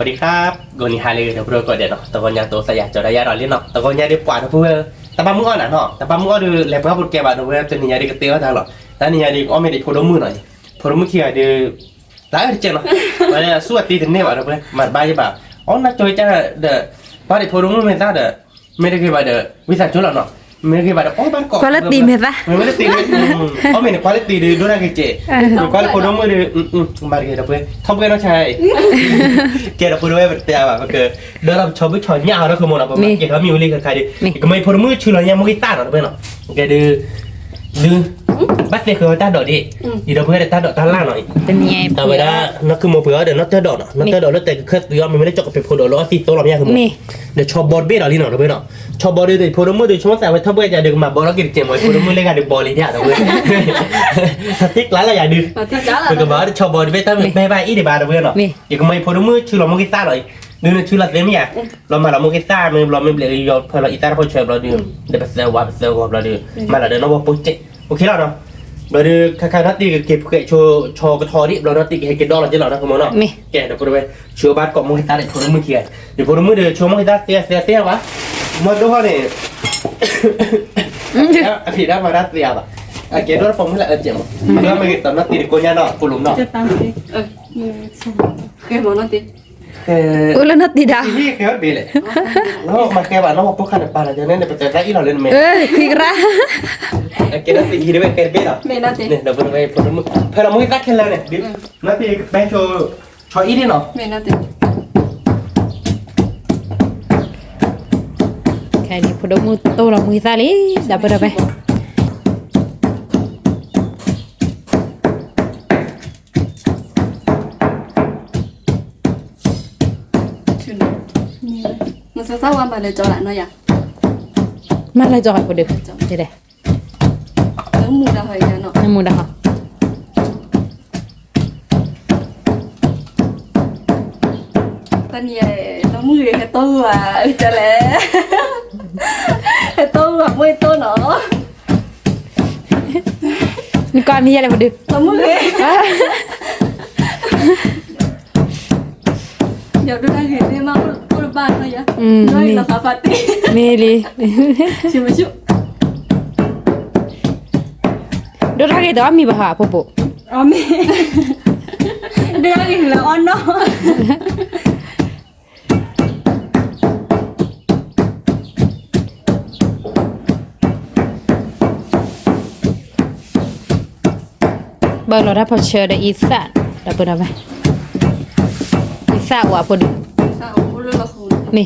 สวัสดีครับ ဂီၤနံၤဟါလၢအဂ့ၤ ဒီပုၢ်ဝဲၢ်ကိးဂၤဒဲးနီၤ, တဂီၤညါတအိၣ်သးယၤ ကၠီၤဒၣ်ယၤဒီးလံနီၤ, တဂီၤညါဒီးပှၤဒီပုၢ်ဝဲၢ် တၢ်ဘၣ်မုၢ်အီၣ်နၤနီၤ, တၢ်ဘၣ်မုၢ်အီၣ်ဒီး လဲၤပှၤပူၤတကဲဘၣ်ဒီပုၢ်ဝဲၢ် တနံၤညါဒီးကတ့အီၣ်တၢ်လီၤ, တနံၤညါဒီးအီၣ်မ့ၢ်ဒံးဖိဒိၣ်မုၣ်နီၤ, ဖိဒိၣ်မုၣ်ခံဂၤဒီး တၢ်အၢတကဲနီၤ, ဝဲဆူအတ့တန့ၢ်ဘၣ်ဒီပုၢ်ဝဲၢ် မၤတဘၣ်ယဘၣ်, အီၣ်နၢ်ကၠီကၢ်ဒီး ဘၣ်ဒံးဖိဒိၣ်မုၣ်မ့ၢ်သၣ်ဒီး မ့ၢ်တဂ့ၤဘၣ်ဒီး ဝံသးစူၤလီၤနီၤ, မ့ၢ်တဂ့ၤဘၣ်ဒီး အီၣ်ဘၣ်တကိး ကွၢ်လၢတံၤမ့ၢ်သၣ်, မ့ၢ်ဝဲလၢတံၤမ့ၢ်, အီၣ်မ့ၢ်န့ၣ် ကွၢ်လၢတံၤဒီး ဒိၣ်တၢ်ဂ့ၤကဲး, ကွၢ်လၢဖိဒိၣ်မုၣ်ဒီး မၤတဂ့ၤဒီပုၢ်ဝဲၢ် ထီၣ်ပှဲၤနီၢ်ဆါအံၤ, ကဲဒီပုၢ်ဝဲၢ် ပတဲဘၣ် ပက ဒီးလီၤပဆီဘုဆီညၣ်အီၤဒီး ကမီၤနီၤ ပမၤကဲၤထီၣ်မ့ၢ်ဝံၤလံခါခါဒီး ကမ့ၢ်ဖိဒိၣ်မုၣ်ဆူလီၤညါမိၢ်ဂ့ၤသၣ်နီၤ တပၢၢ်နီၤ, ကဲဒုး ဒုး ဘၣ်သ့ၣ်ဃုာ်အီၤတၢ်ဒိးဒ်အံၤ, ဒီပုၢ်ဝဲၢ်ဒီးတၢ်ဒိးတၢ်လၢ်နီၤအံၤ, တဝဲဒၣ် နီၢ်ကုၢ်မိၢ်ပှ့ၤအီၤဒီး နီၢ်တၢ်ဒိးနီၤ, နီၢ်တၢ်ဒိးလၢတဲကခၢၣ်သွံအီၤ မ့မ့ၢ်လၢကၠီကပ့ၤဖိဒိၣ်လၢအီၣ်သံသိလီၤမ့ၢ်ညါကမီၤ, ဒီးဆီဘီတဘ့ၣ်ဒီးလံနီၤ တပၢၢ်နီၤ, ဆီဘီဒီး ဖိဒိၣ်မုၣ်ဒီး ဆိကမိၣ်သးဝဲထီၣ်ပှဲၤယၤဒီး ကမၤဘီထီၣ်က့ၤတကဲးမီၤ, ဖိဒိၣ်မုၣ်လၢဂၤဒီးဘီလံဒ်တဝဲ တသ့ကျါလၢယၤဒုး, ပကဘၣ်ဆီဘီတဘ့ၣ် တၢ်မ့ၢ်ပဲဘၣ်အံၤဒံးဘၣ်တပၢၢ်နီၤ, ယကမ့ၢ်ဖိဒိၣ်မုၣ်ဆူလီၤမိၢ်ဂ့ၤသၣ်လီၤအံၤ, ဒုးနဆူလီၤသ့မ့ၢ်ယၤ, လီၤမၤလီၤမိၢ်ဂ့ၤသၣ်မ့ၢ်ဘျီမ့ၢ်ဘျဲးယီၤဖၢလီၤအံသၣ်တဖီၣ်ဆၢဘျီဒုး, ဒီးပသၢဝါပသၢဂီၤဘျီဒုး, မၤလီၤဒီးနီၢ်ဝီပိကဲး, အိၣ်ခ့လီၤနီၤ, ဘျီဒုး ခါခါနီၢ်တံၢ်ကက့ၤဖှဲးဆိ ဆီကထီဒံး ဘျီနီၢ်တံၢ်ကဟဲက့ၤဒီလီၤက့ၤလီၤနီၤ ကမီၤနီၤ, ကဲဒီပုၢ်ဝဲၢ် ဆူဘၣ်တကိးမိၢ်ဂ့ၤသၣ်ဒီးဖိဒိၣ်မုၣ်ခံဂၤ, ဒီးဖိဒိၣ်မုၣ်ဒီး ဆိမိၢ်ဂ့ၤသၣ်သ့သ့သ့ဝဲ, မီၢ်ဒိၣ်ဟီၣ်န့ၣ် အဖံးဒၣ်မၤဒၣ်သ့ဧါဘၣ်, အကဲဒိၣ်တၢ်ပိာ်မုၣ်လၢအစဲးမး, ဒီးမ့ၢ်ဂ့ၤသီနီၢ်တံၢ်တကိးညါနီၤ ဖိလံၤနီၤ, ဃဲမီၤနီၢ်တံၢ်, အိၣ်လၢနီၢ်တံၢ်ဒၣ်, ဃဲဘ့ၣ်လဲၣ်, မၤဃဲဘၣ်နီၢ်ပှၤဖိခါန့ၣ်ပာ်လီၤကန့ၣ် ပသဲသၣ်အံၣ်လီၤလၢနမဲာ်, ဃံကရၢ, အကဲဒၣ်တံၢ်ဟံးတဝဲဃဲတဘ့ၣ်လီၤ, ဖဲလီၤမိၢ်ဂ့ၤသၣ်ခဲလၢာ်န့ၣ်, နီၢ်တံၢ်ကပဲဆိ ဆီအံၣ်ဒံးနီၤ, ခဲအံၤ ဖိဒိၣ်မုၣ်တိၢ်လီၤမုၢ်သၣ်လံ, ဒီပုၢ်ဝဲၢ် နသးဝါမၤလဲၤကၠီလၢနီၤယၤ, မၤလဲၤကၠီဖိဒုး, မူဒါဟီ, မူဒါဟီ, တနံၤ လီၤမုၢ်ဂ့ၤ ဟဲတိၢ်ဝဲ အကလဲၣ်, ဟဲတိၢ်ဝဲမ့ၢ်တိၢ်နီၤ, နကွၢ်မ့ၢ်ယဲလဲၣ်ဖိဒုး, လီၤမုၢ်ဂ့ၤ ယဒိၣ်တၢ်ဂ့ၤသ့မး အိၣ်တဘၣ်နီၤယၤ, မ့ၢ်လီၤဖးဖးတ့ၢ်, မ့ၢ်လံ, ဆူမဆူ, ဒိၣ်တၢ်ဂ့ၤဒီးအီၣ်မ့ၤဘၣ်ဟးဖိပိာ်, အီၣ်မ့ၤ, ဒိၣ်တၢ်ဂ့ၤလၢအီၣ်နီၢ် ပၢလီၤတၢ်ဖီဆၢဒီးအံသၣ်, ဒီပုၢ်ဝဲၢ်, အံသၣ်အိၣ်အဖိဒုး, မ့ၢ်, နီၢ်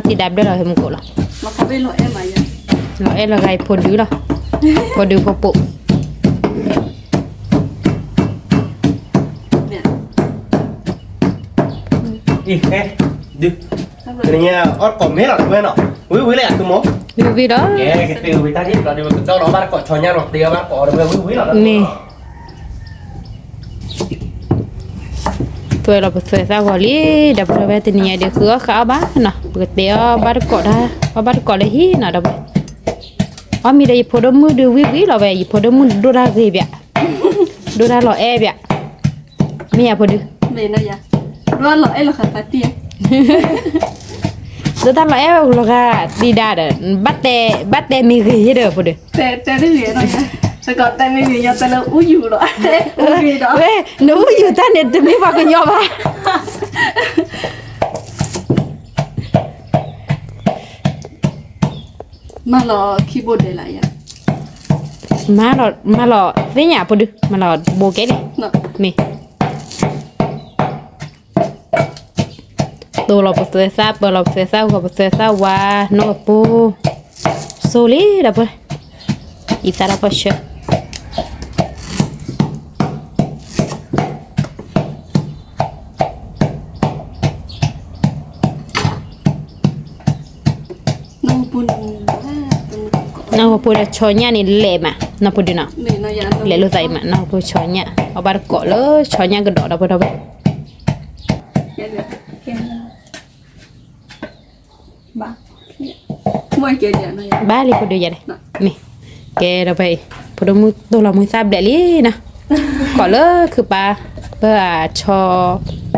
တံၢ်ဒါဘျၢလီၤဟဲမူကိးလီၤ, လီၤအဲၣ်လီၤဂၤအံၤဖိဒုးလီၤ, ဖိဒုးဖိပိာ် အံၤဃဲ, ဒုး, တနံၤညါအီၣ်တကိးမ့ၢ်လီၤတဝဲနီၤ, ဝံၤဝံၤလၢယၤသုမီၤ, ဝံၤဝံၤလီၤ, ကဲကသ့ဝံၤတၢ်ဒ်လီၤဒီး ပကဒီလီၤဘၣ်တကိးဆီညါလီၤ တ့အီၣ်ဘၣ်တကိးအီၤတဝဲ ဝံၤဝံၤလီၤ, မ့ၢ် သွဲလီၤပသွဲသၣ်ဂီၤလံ, ဒီပုၢ်ဝဲၢ် တနံၤညါဒီး ဃုအီၣ်ဃုအီဘၣ်နီၤ, ပကတဲအီၣ်ဘၣ်တကိးတၢ်, အီၣ်ဘၣ်တကိးလၢဟံၣ်နီၤ ဒီပုၢ်ဝဲၢ်, အီၣ်မ့ၤဒီးယဖိဒိၣ်မုၣ်ဒုးဝံၤဝံၤလီၤဝဲ, ယဖိဒိၣ်မုၣ်ဒိၣ်တၢ်ဂ့ၤဘၣ်, ဒိၣ်တၢ်လီၤအဲၣ်ဘၣ်, မ့ၢ်ယၤဖိဒုး, ဒိၣ်တၢ်လီၤအဲၣ်လီၤဃာ်ဖးတံၢ်, ဒိၣ်တၢ်လီၤအဲၣ်လီၤဃာ်တံၢ်ဒါဒီး, ဘၣ်တဲမ့ၢ်ဂ့ၤယဲဒီးဖိဒုး, တဲတဂ့ၤနီၤ, တကိးတဲမ့ၢ်ဂ့ၤ ယတဲလၢအူယူၤလီၤ, အူဂ့ၤဒီး, နအူယူၤတၢ်န့ၣ် တမ့ၢ်ပှၤကညီဘၣ် မၤလီၤခံဘိဒဲးလၢယၤ, မၤလီၤ, မၤလီၤသ့ၣ်ညါဖိဒုး, မၤလီၤဘိကဲလံ, မ့ၢ်, တိၢ်လီၤပသွဲသၣ်, ပၢလီၤပသွဲသၣ်, ဂီၤပသွဲသၣ်ဝါ, နီၢ်ကပူၤ, ဆိလံဒီပုၢ်ဝဲၢ်, အံသၣ်တၢ်ဖီဆၢ နီၢ်ကပူၤဒီးဆီညၣ်န့ၣ်လဲၤမး, နီၢ်ဖိဒုးနီၤ, လဲၤလိာ်သးအံၤမး, နီၢ်ကပူၤဆီညၣ်, အီၣ်ဘၣ်တကိးလၢဆီညၣ်ကဒီးဒီပုၢ်ဝဲၢ် ဘၣ်လံဖိဒုးယၤန့ၣ်, မ့ၢ်, ကဲဒီပုၢ်ဝဲၢ်အံၤ, ဖိဒိၣ်မုၣ်တိၢ်လီၤမုၢ်သၣ်ဘျဲးလံနီၤ, ကိးလၢခုပၢ်, ပဆ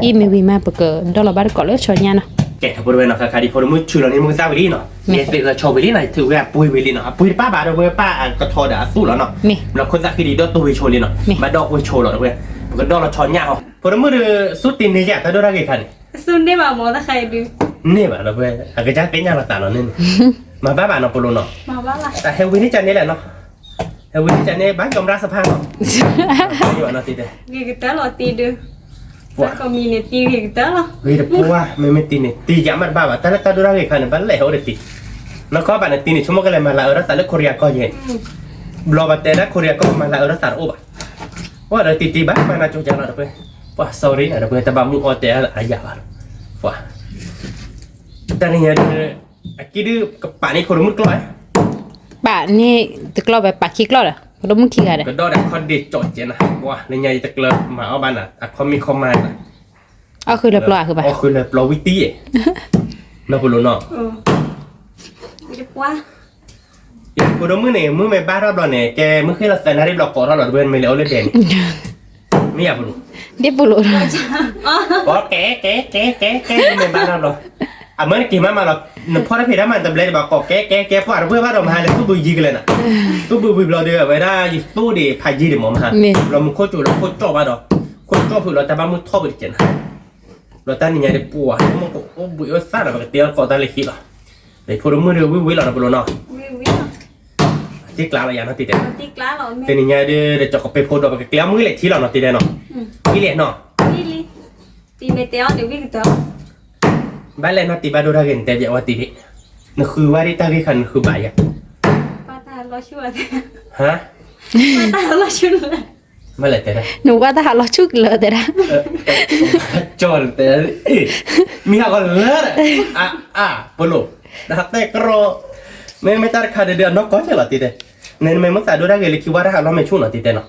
ီအံၤမ့ၢ်ဝံၤမး ပကဒီလီၤဘၣ်တကိးလၢဆီညၣ်နီၤ. ကဲ ဒီပုၢ်ဝဲၢ်နီၤ ခဲခါဒ်ဖိဒိၣ်မုၣ်ဆူၣ်လီၤန့ၣ် မုၢ်သၣ်ဝံၤလံနီၤ, ယဲသ့ၣ်လၢဆီဝံၤလံနီၤ, ယထုးဝဲအပှ့ၤဝံၤလံနီၤ, အပှ့ၤတပၣ်ဘၣ်ဒီး ဝဲပၣ်အကထီဒီးအသူၣ်လီၤနီၤ, ဘျီခိၣ်သၣ်ဃံဒံးဒီးတိၢ်ဝံၤဆိလံနီၤ, ဘၣ်ဒီးဝဲဆိလီၤဒီးဝဲ, ပကဒီလီၤဆီညၣ်ဟီ, ဖိဒိၣ်မုၣ်ဒီး စူၢ်တ့ၢ်န့ၢ်ယၤတၢ်ဒိၣ်တၢ်ဂ့ၤခါန့ၣ်, စူၢ်န့ၢ်ဘၣ်မ့ၢ်တခါအံၤဒုး, န့ၢ်ဘၣ်ဒီးဝဲ, အကစၢ်သ့ၣ်ညါလီၤသးလီၤန့ၣ်, မၤဘၣ်ဘၣ်နီၤ ပလိၤနီၤ, တၢ်ဟဲဝံၤန့ၣ်ကန့ၣ်လဲၣ်နီၤ ဟဲဝံၤန့ၣ်ကန့ၣ် ဘၣ်ယီၤမရၣ်စဖါနီၤ, ဘၣ်ယီၤနီၤတံၤတဲ, ဂ့ၤကတၢၢ်လီၤတံၤဒုး, ပှၤကမံၤန့ၣ်တံၤဂ့ၤကတၢၢ်လီၤ, ဂ့ၤတပှၢ် မ့မ့ၢ်တံၤန့ၣ် တံၤယၤမးတဘၣ်ဘၣ်, တၢ်လၢတၢ်ဒိၣ်တၢ်ဂ့ၤခါန့ၣ် ဘၣ်လဲၣ်ဟဲအိၣ်ဒီးတံၤ, နီၢ်ကီၢ်ဘၣ်န့ၣ်တံၤန့ၣ် ဆိကမိၣ်ကလဲၤမၤလၤအၢထီၣ်သးလၢခိရံယါကီၢ်ယဲၢ်, ဘျီဘၣ်တဲဒၣ်ခိရံယါကီၢ်မၤလၤအၢထီၣ်သးတအိၣ်ဘၣ်, အိၣ်ဒီးတံၤတံၤဘၣ်မၤနၤကၠိကၠါလီၤဒီးပှဲၤ, ပှၤ sorry နီၤဒီးပှဲၤ တဘၣ်မုၢ်အီၣ်တဲအါယၤဘၣ်, ပှၤ တၢ်နံၤညါဒုး အကံၣ်ဒုးကပာ်န့ၢ်ဖိဒိၣ်မုၣ်တကျီၢ်ဧါ, ပာ်န့ၢ်တကျီၢ်ဝဲ ပာ်ခံကျီၢ်ဒီး ဖိဒိၣ်မုၣ်ခံဂၤဒီး ကဒီၣ်ဒီးခီၣ်ဒ့ၣ်ကၠီၣ်ကဲးနၤ, ပှၤနံၤညါယတကျၢၤမၤအီၣ်ဘၣ်နၤ အခီၣ်မ့ၢ်ခီၣ်မါနၤ, အီၣ်ဃုာ်လၢပျီအဃုာ်ဘၣ်, အီၣ်ဃုာ်လၢပျီဝံတံၢ်, နီၢ်ပလိၤနီၤ ဖိဒိၣ်မုၣ်န့ၣ် မုၢ်မ့ၢ်ဘၣ်ထီၣ်ဘျီန့ၣ် ကဲမုၢ်ဃ့ၢ်လီၤသၢနၣ်ရံၣ်ဘျီကိးထီၣ်လီၤတဝဲ မ့ၢ်လဲၤအိၣ်လၢဒဲးန့ၣ်, မ့ၢ်ယၤပလိၤ, ဒ့ၣ်ပလိၤ, ကဲကဲကဲကဲကဲ မုၢ်မ့ၢ်ဘၣ်ထီၣ်ဘျီ, အမၢနက့ၤမးမးလီၤ, နဖီၣ်တၢ်ဖံးတၢ်မၤတဘျဲဒံးဘၣ်ကိးကဲကဲကဲ ပှၤတဝဲဘၣ်ဒီးမဟါလၢသူၣ်ဘုယံၤကလဲာ်နၤ, သူၣ်ဘုဘုဘျီဒီး အဝဲဒၣ်ယသူၣ်ဒံးဖးယံၤဒံးမးမဟါ, ဘျီမူခိၣ်ကၠိလၢခိၣ်ကၠီၣ်ဘၣ်ဒီး, ခိၣ်ကၠီၣ်ဖုးလီၤတၢ်ဘၣ်မုၢ်ထီၣ်ဘုတကဲးနၤ ဘျီတၢ်နံၤညါဒ်ပှၤ မ့ၢ်ကအိၣ်ဘှံးအိၣ်သၣ်ဒီး ပကတဲအီၣ်ကိးတၢ်လၢဟံၣ်လီၤ. ဖိဒိၣ်မုၣ်ဒီးဝံၣ်ဝံၣ်လီၤဒီးပလိၤနီၤ. တံၢ်ကျါလီၤယၤနီၤတံၢ်တဲ. တနံၤညါဒ်ဒီးကၠီကပ့ၤဖိဒီး ပကကျဲအီၣ်မုၢ်လဲၣ်ထံလီၤနီၤတံၢ်တဲနီၤ. ဝံၣ်လဲၣ်နီၤ. ဘၣ်လဲၣ်နီၤတံၢ် ဘၣ်ဒိတၢ်ဂ့ၤ နတဲပျဲဝဲတံၢ်ဒ်, နဃုဝဲဒ်တၢ်ဂ့ၤခါ နဃုဘၣ်ယၤ. ဟါ ဘၣ်လဲၣ်တဲဒၣ်. နဝဲတၢ်ဟးလီၤဆူၣ်ကလၢၤတဲဒၣ်. ကၠီတဲ, မ့ၢ်ဟးဂီၤလၢ, အါ ပလိၤ, ဒီးဟးတဲကရီ, မ့မ့ၢ်တၢ်တခါဒ်ဒီး အနီၢ်ကီၢ်ကဲလီၤတံၢ်တဲ, နမ့ၢ်မ့ၢ်သးဒိတၢ်ဂ့ၤလၢခံဝဲတၢ်ဟးလီၤမဲာ်ဆူၣ်နီၤတံၢ်တဲနီၤ.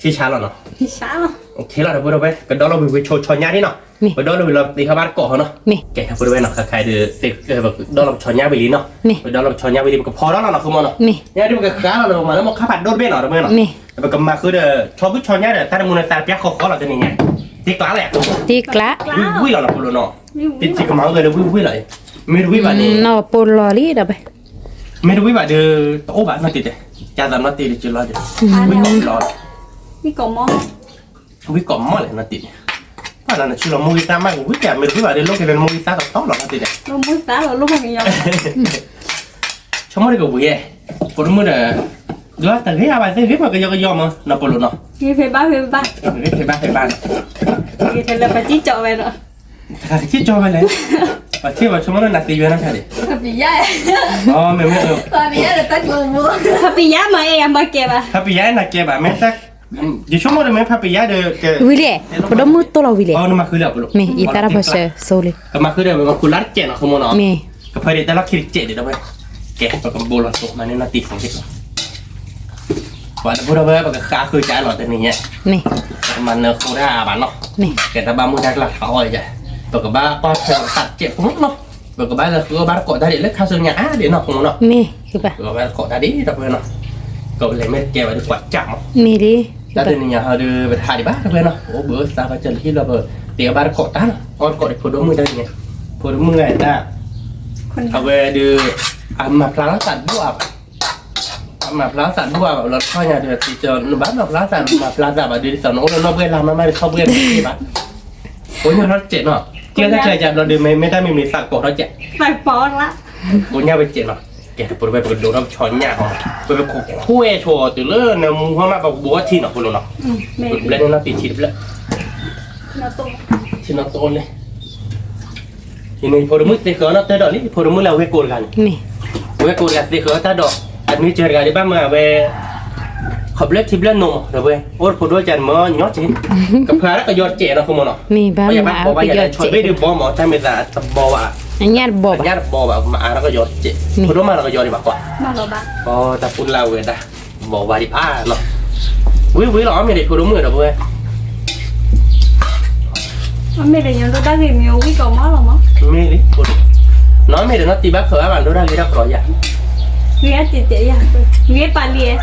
ထံဆါလီၤနီၤ. ခဲလီၤဒီးဖိဒိၣ်ဝဲၢ် ကဒီလီၤဝံၤဝံၤဆိဆိညါဒံးနီၤ. ပဒီလီၤဝံၤလီၤသ့ခီဘၣ်တကိးဟီနီၤ. ကဲဖိဒိၣ်ဝဲၢ်နီၤ ခဲခါဒ်, ဒီလီၤပဆိညါဝံၤလံနီၤ. ပဒီလီၤပဆိညါဝံၤလံ ပကဖီထီၣ်လီၤနီၤ ဃုမီၤနီၤ. ညါဒ်ပကဃါလီၤဒီး ပမၤလၢမီၢ်ခါဖးဒိၣ်တဘ့ၣ်နီၤ တဝဲနီၤ. ပကမၤဃုဒီး ဆီဘုဆီညါဒီးတၢ်တမူနသးပျၢ်ဃီဃီလီၤတနံၤညါ. တံၢ်ကျါလီၤ. တံၢ်ကျါ. ဝံၣ်ဝံၣ်လီၤနီၤပလိၤနီၤ. တံၢ်ကမၤဝဲဒီးဝံၣ်ဝံၣ်လီၤ. မ့ၢ်တဝံၣ်ဘၣ်န့ၣ်, နီၢ်ပလိၤလံဒီး, မ့ၢ်တဝံၣ်ဘၣ်ဒီး တအိၣ်ဘၣ်နီၤတံၢ်တဲ. ကၢ်သးနီၤတံၢ်ဒ်ကလီၤဒ်, ဝံၣ်ကိးမီၤ, ဝံၣ်ကိးမီၤလဲၣ်နီၤတံၢ်န့ၣ်. ဘၣ်လီၤနဆူလီၤမိၢ်ဂံၢ်သၣ်မးကဝံၣ်ယၤ မ့ၢ်တဝံၣ်ဘၣ်ဒီး လိၣ်က့ၤလၢနမိၢ်ဂံၢ်သၣ်တတီလီၤနီၤတံၢ်တဲ. ဆိကမိၣ်တကဝံၤ, ဖိဒိၣ်မုၣ်ဒီး, ဒီးတဂ့ၤအဘၣ်သ့ၣ်ဂ့ၤမးကယီကယီမး နီၢ်ပလိၤနီၤ. ဂ့ၤဖဲဘၣ်ဖဲဘၣ်နီၤ. ဂ့ၤဖဲလၢပှၤစံၣ်ကၠီဝဲနီၤ. တခါကစံၣ်ကၠီဝဲလဲၣ်. ပှၤထံၣ်ပှၤဆိကမိၣ်လၢနၤသံဝဲနီၤတံၢ်ဒ်. မ့မ့ၢ်, ဖါပယါမၤအဲၣ်ယၤမၤကဲဘၣ်. ဖါပယါနၤကဲဘၣ် မ့ၢ်တၢ်, ယဆိကမိၣ်ဒီးမ့ၢ်ဖါပယါဒီး, ဝံၤလံ, ဖိဒိၣ်မုၣ်တိၢ်လီၤဝံၤလံ. မ့ၢ်အံၤတၢ်တဖၣ်စၢၤစိလံ. ကမၤဃုဒီး မ့ၢ်ခူလါတစဲးနီၤ ဃုမီၤနီၤ. မ့ၢ်, ကဖၢဒံးတၢ်လီၢ်ခံတစဲးဒံးဒီးဝဲ, ကဲ ပကဘိလီၤသိးမၤန့ၢ်နီၢ်တံၢ်သ့ၣ်လီၤ. ပှၤတဘိဒီးဝဲ ပကဃါဃုာ်ကၢ်နီၤတနံၤညါ. ပကမၤနၢၤဃိတၢ်ဘၣ်နီၤ. ကဲတၢ်ဘၣ်မုၢ်တၢ်ကျါထီအီၣ်ယၤ, ပကဘၣ်ကွၢ်ထွဲသးတစဲးဖိနီၤ. ပကဘၣ်လၢဃုအီၣ်ဘၣ်တကိးတၢ်ဒ်လၢခါဆူညါအါဒံးနီၤ ဃုမီၤနီၤ. ပကဘၣ်တကိးတၢ်ဒ်ဒီးပှဲၤနီၤ. ကလဲၤမ့ၢ်တကဲဘၣ်ဒီးကွၢ်ကၢ်မး. တၢ်တနံၤညါဟီဒီး ပတဟးဒံးဘၣ်တပှဲၤနီၤ. အိၣ်ဘှံးအိၣ်သါဘၣ်စၢၤလၢဟံၣ်လီၤ ပတ့အီၣ်ဘၣ်တကိးတၢ်နီၤ. အီၣ်တကိးဒီးဖိဒိၣ်မုၣ်တၢ်န့ၣ်, ဖိဒိၣ်မုၣ်ဂၤတၢ်, အဝဲဒီး, အမၤဖျါထီၣ်သးဒိၣ်အါဘၣ်. အမၤဖျါထီၣ်သးဒိၣ်အါဘၣ်လီၤ တခီညါဒီး တံၢ်ကၠီ နဘၣ်မၤဖျါထီၣ်သး မၤဖျါထီၣ်သးဘၣ်ဒီး ဒ်သိးနအိၣ်လၢနီၢ်ဘှဲၣ်လါမးမးဒီး ထီၣ်ဘှဲၣ်တဘ့ၣ်ဘၣ်. ကိးညါထီၣ်တစဲးနီၤ. ကဲတၢ်ချၢကၢ်ဘျီဒီး မ့ၢ်တၢ်မံၤမံၤသးကပီၤထီၣ်ကၢ်. ကိးညါဝဲတစဲးနီၤ. ကဲတပှဲၤဝဲ ပကဒိးထီၣ်ပဆီညၣ်ဟီ, ပပခိၣ်ခွဲးဆိးတုၤလၢနမူဟီမး ပကဘိးထံနီၤ ဖိလိၤနီၤ. ပကဘျဲၣ်န့ၢ်နီၢ်တံၢ်ထံတဖျၢၣ်, ထံနီၢ်တအိၣ်န့ၣ် ဖိဒိၣ်မုၣ်သ့ဃၢၤနီၢ်တၢၢ်ဒီးလံ ဖိဒိၣ်မုၣ်လၢအဝဲၢ်ကိးတဂၤန့ၣ်, အဝဲၢ်ကိးတဂၤသ့ဃၢၤတၢ်ဒီး အမ့ၢ်စၢၤတဂၤဒံးဘၣ်မး အဝဲ ခီဖျိထံဖျၢၣ်နိမး ဒီးဝဲ အိၣ်တဖိဒိၣ်ကၢ်န့ၣ်မ့ၢ်ညီက့ၤ, ကဖျါထီၣ်ကယီၤတစဲးနီၤ ဖိမ့ၢ်နီၤ, ဘၣ်ယၤဘၣ်ဘီဘၣ်ယၤ ဆီၣ်ဘ့ၣ်ဒုးဘီမး တၢ်မ့ၢ်သးတဘီဘၣ်, အညၣ်တဘီဘၣ်, အညၣ်တဘီဘၣ် မၤအါထီၣ်ကယီၤတစဲး, ဖိဒိၣ်မးလီၤကယီၤဒံးဘၣ်ကွၢ်, တၢ်ပူၤလၢအဝဲဒၣ် ဘီဘၣ်ဒံးဘၣ်နီၤ, ဝံၤဝံၤလီၤ အီၣ်မ့ၢ်ဒံးဖိဒိၣ်မုၣ်ဒီးဝဲ မ့ၢ်လံ, နီၢ်မ့ၢ်ဒီးနီၢ်တံၢ်ဘၣ်ခၢၣ်အါဘၣ်ဒိၣ်တၢ်ဂ့ၤတၢ်ကျိၤယၤ, ဂ့ၤပာ်လံ,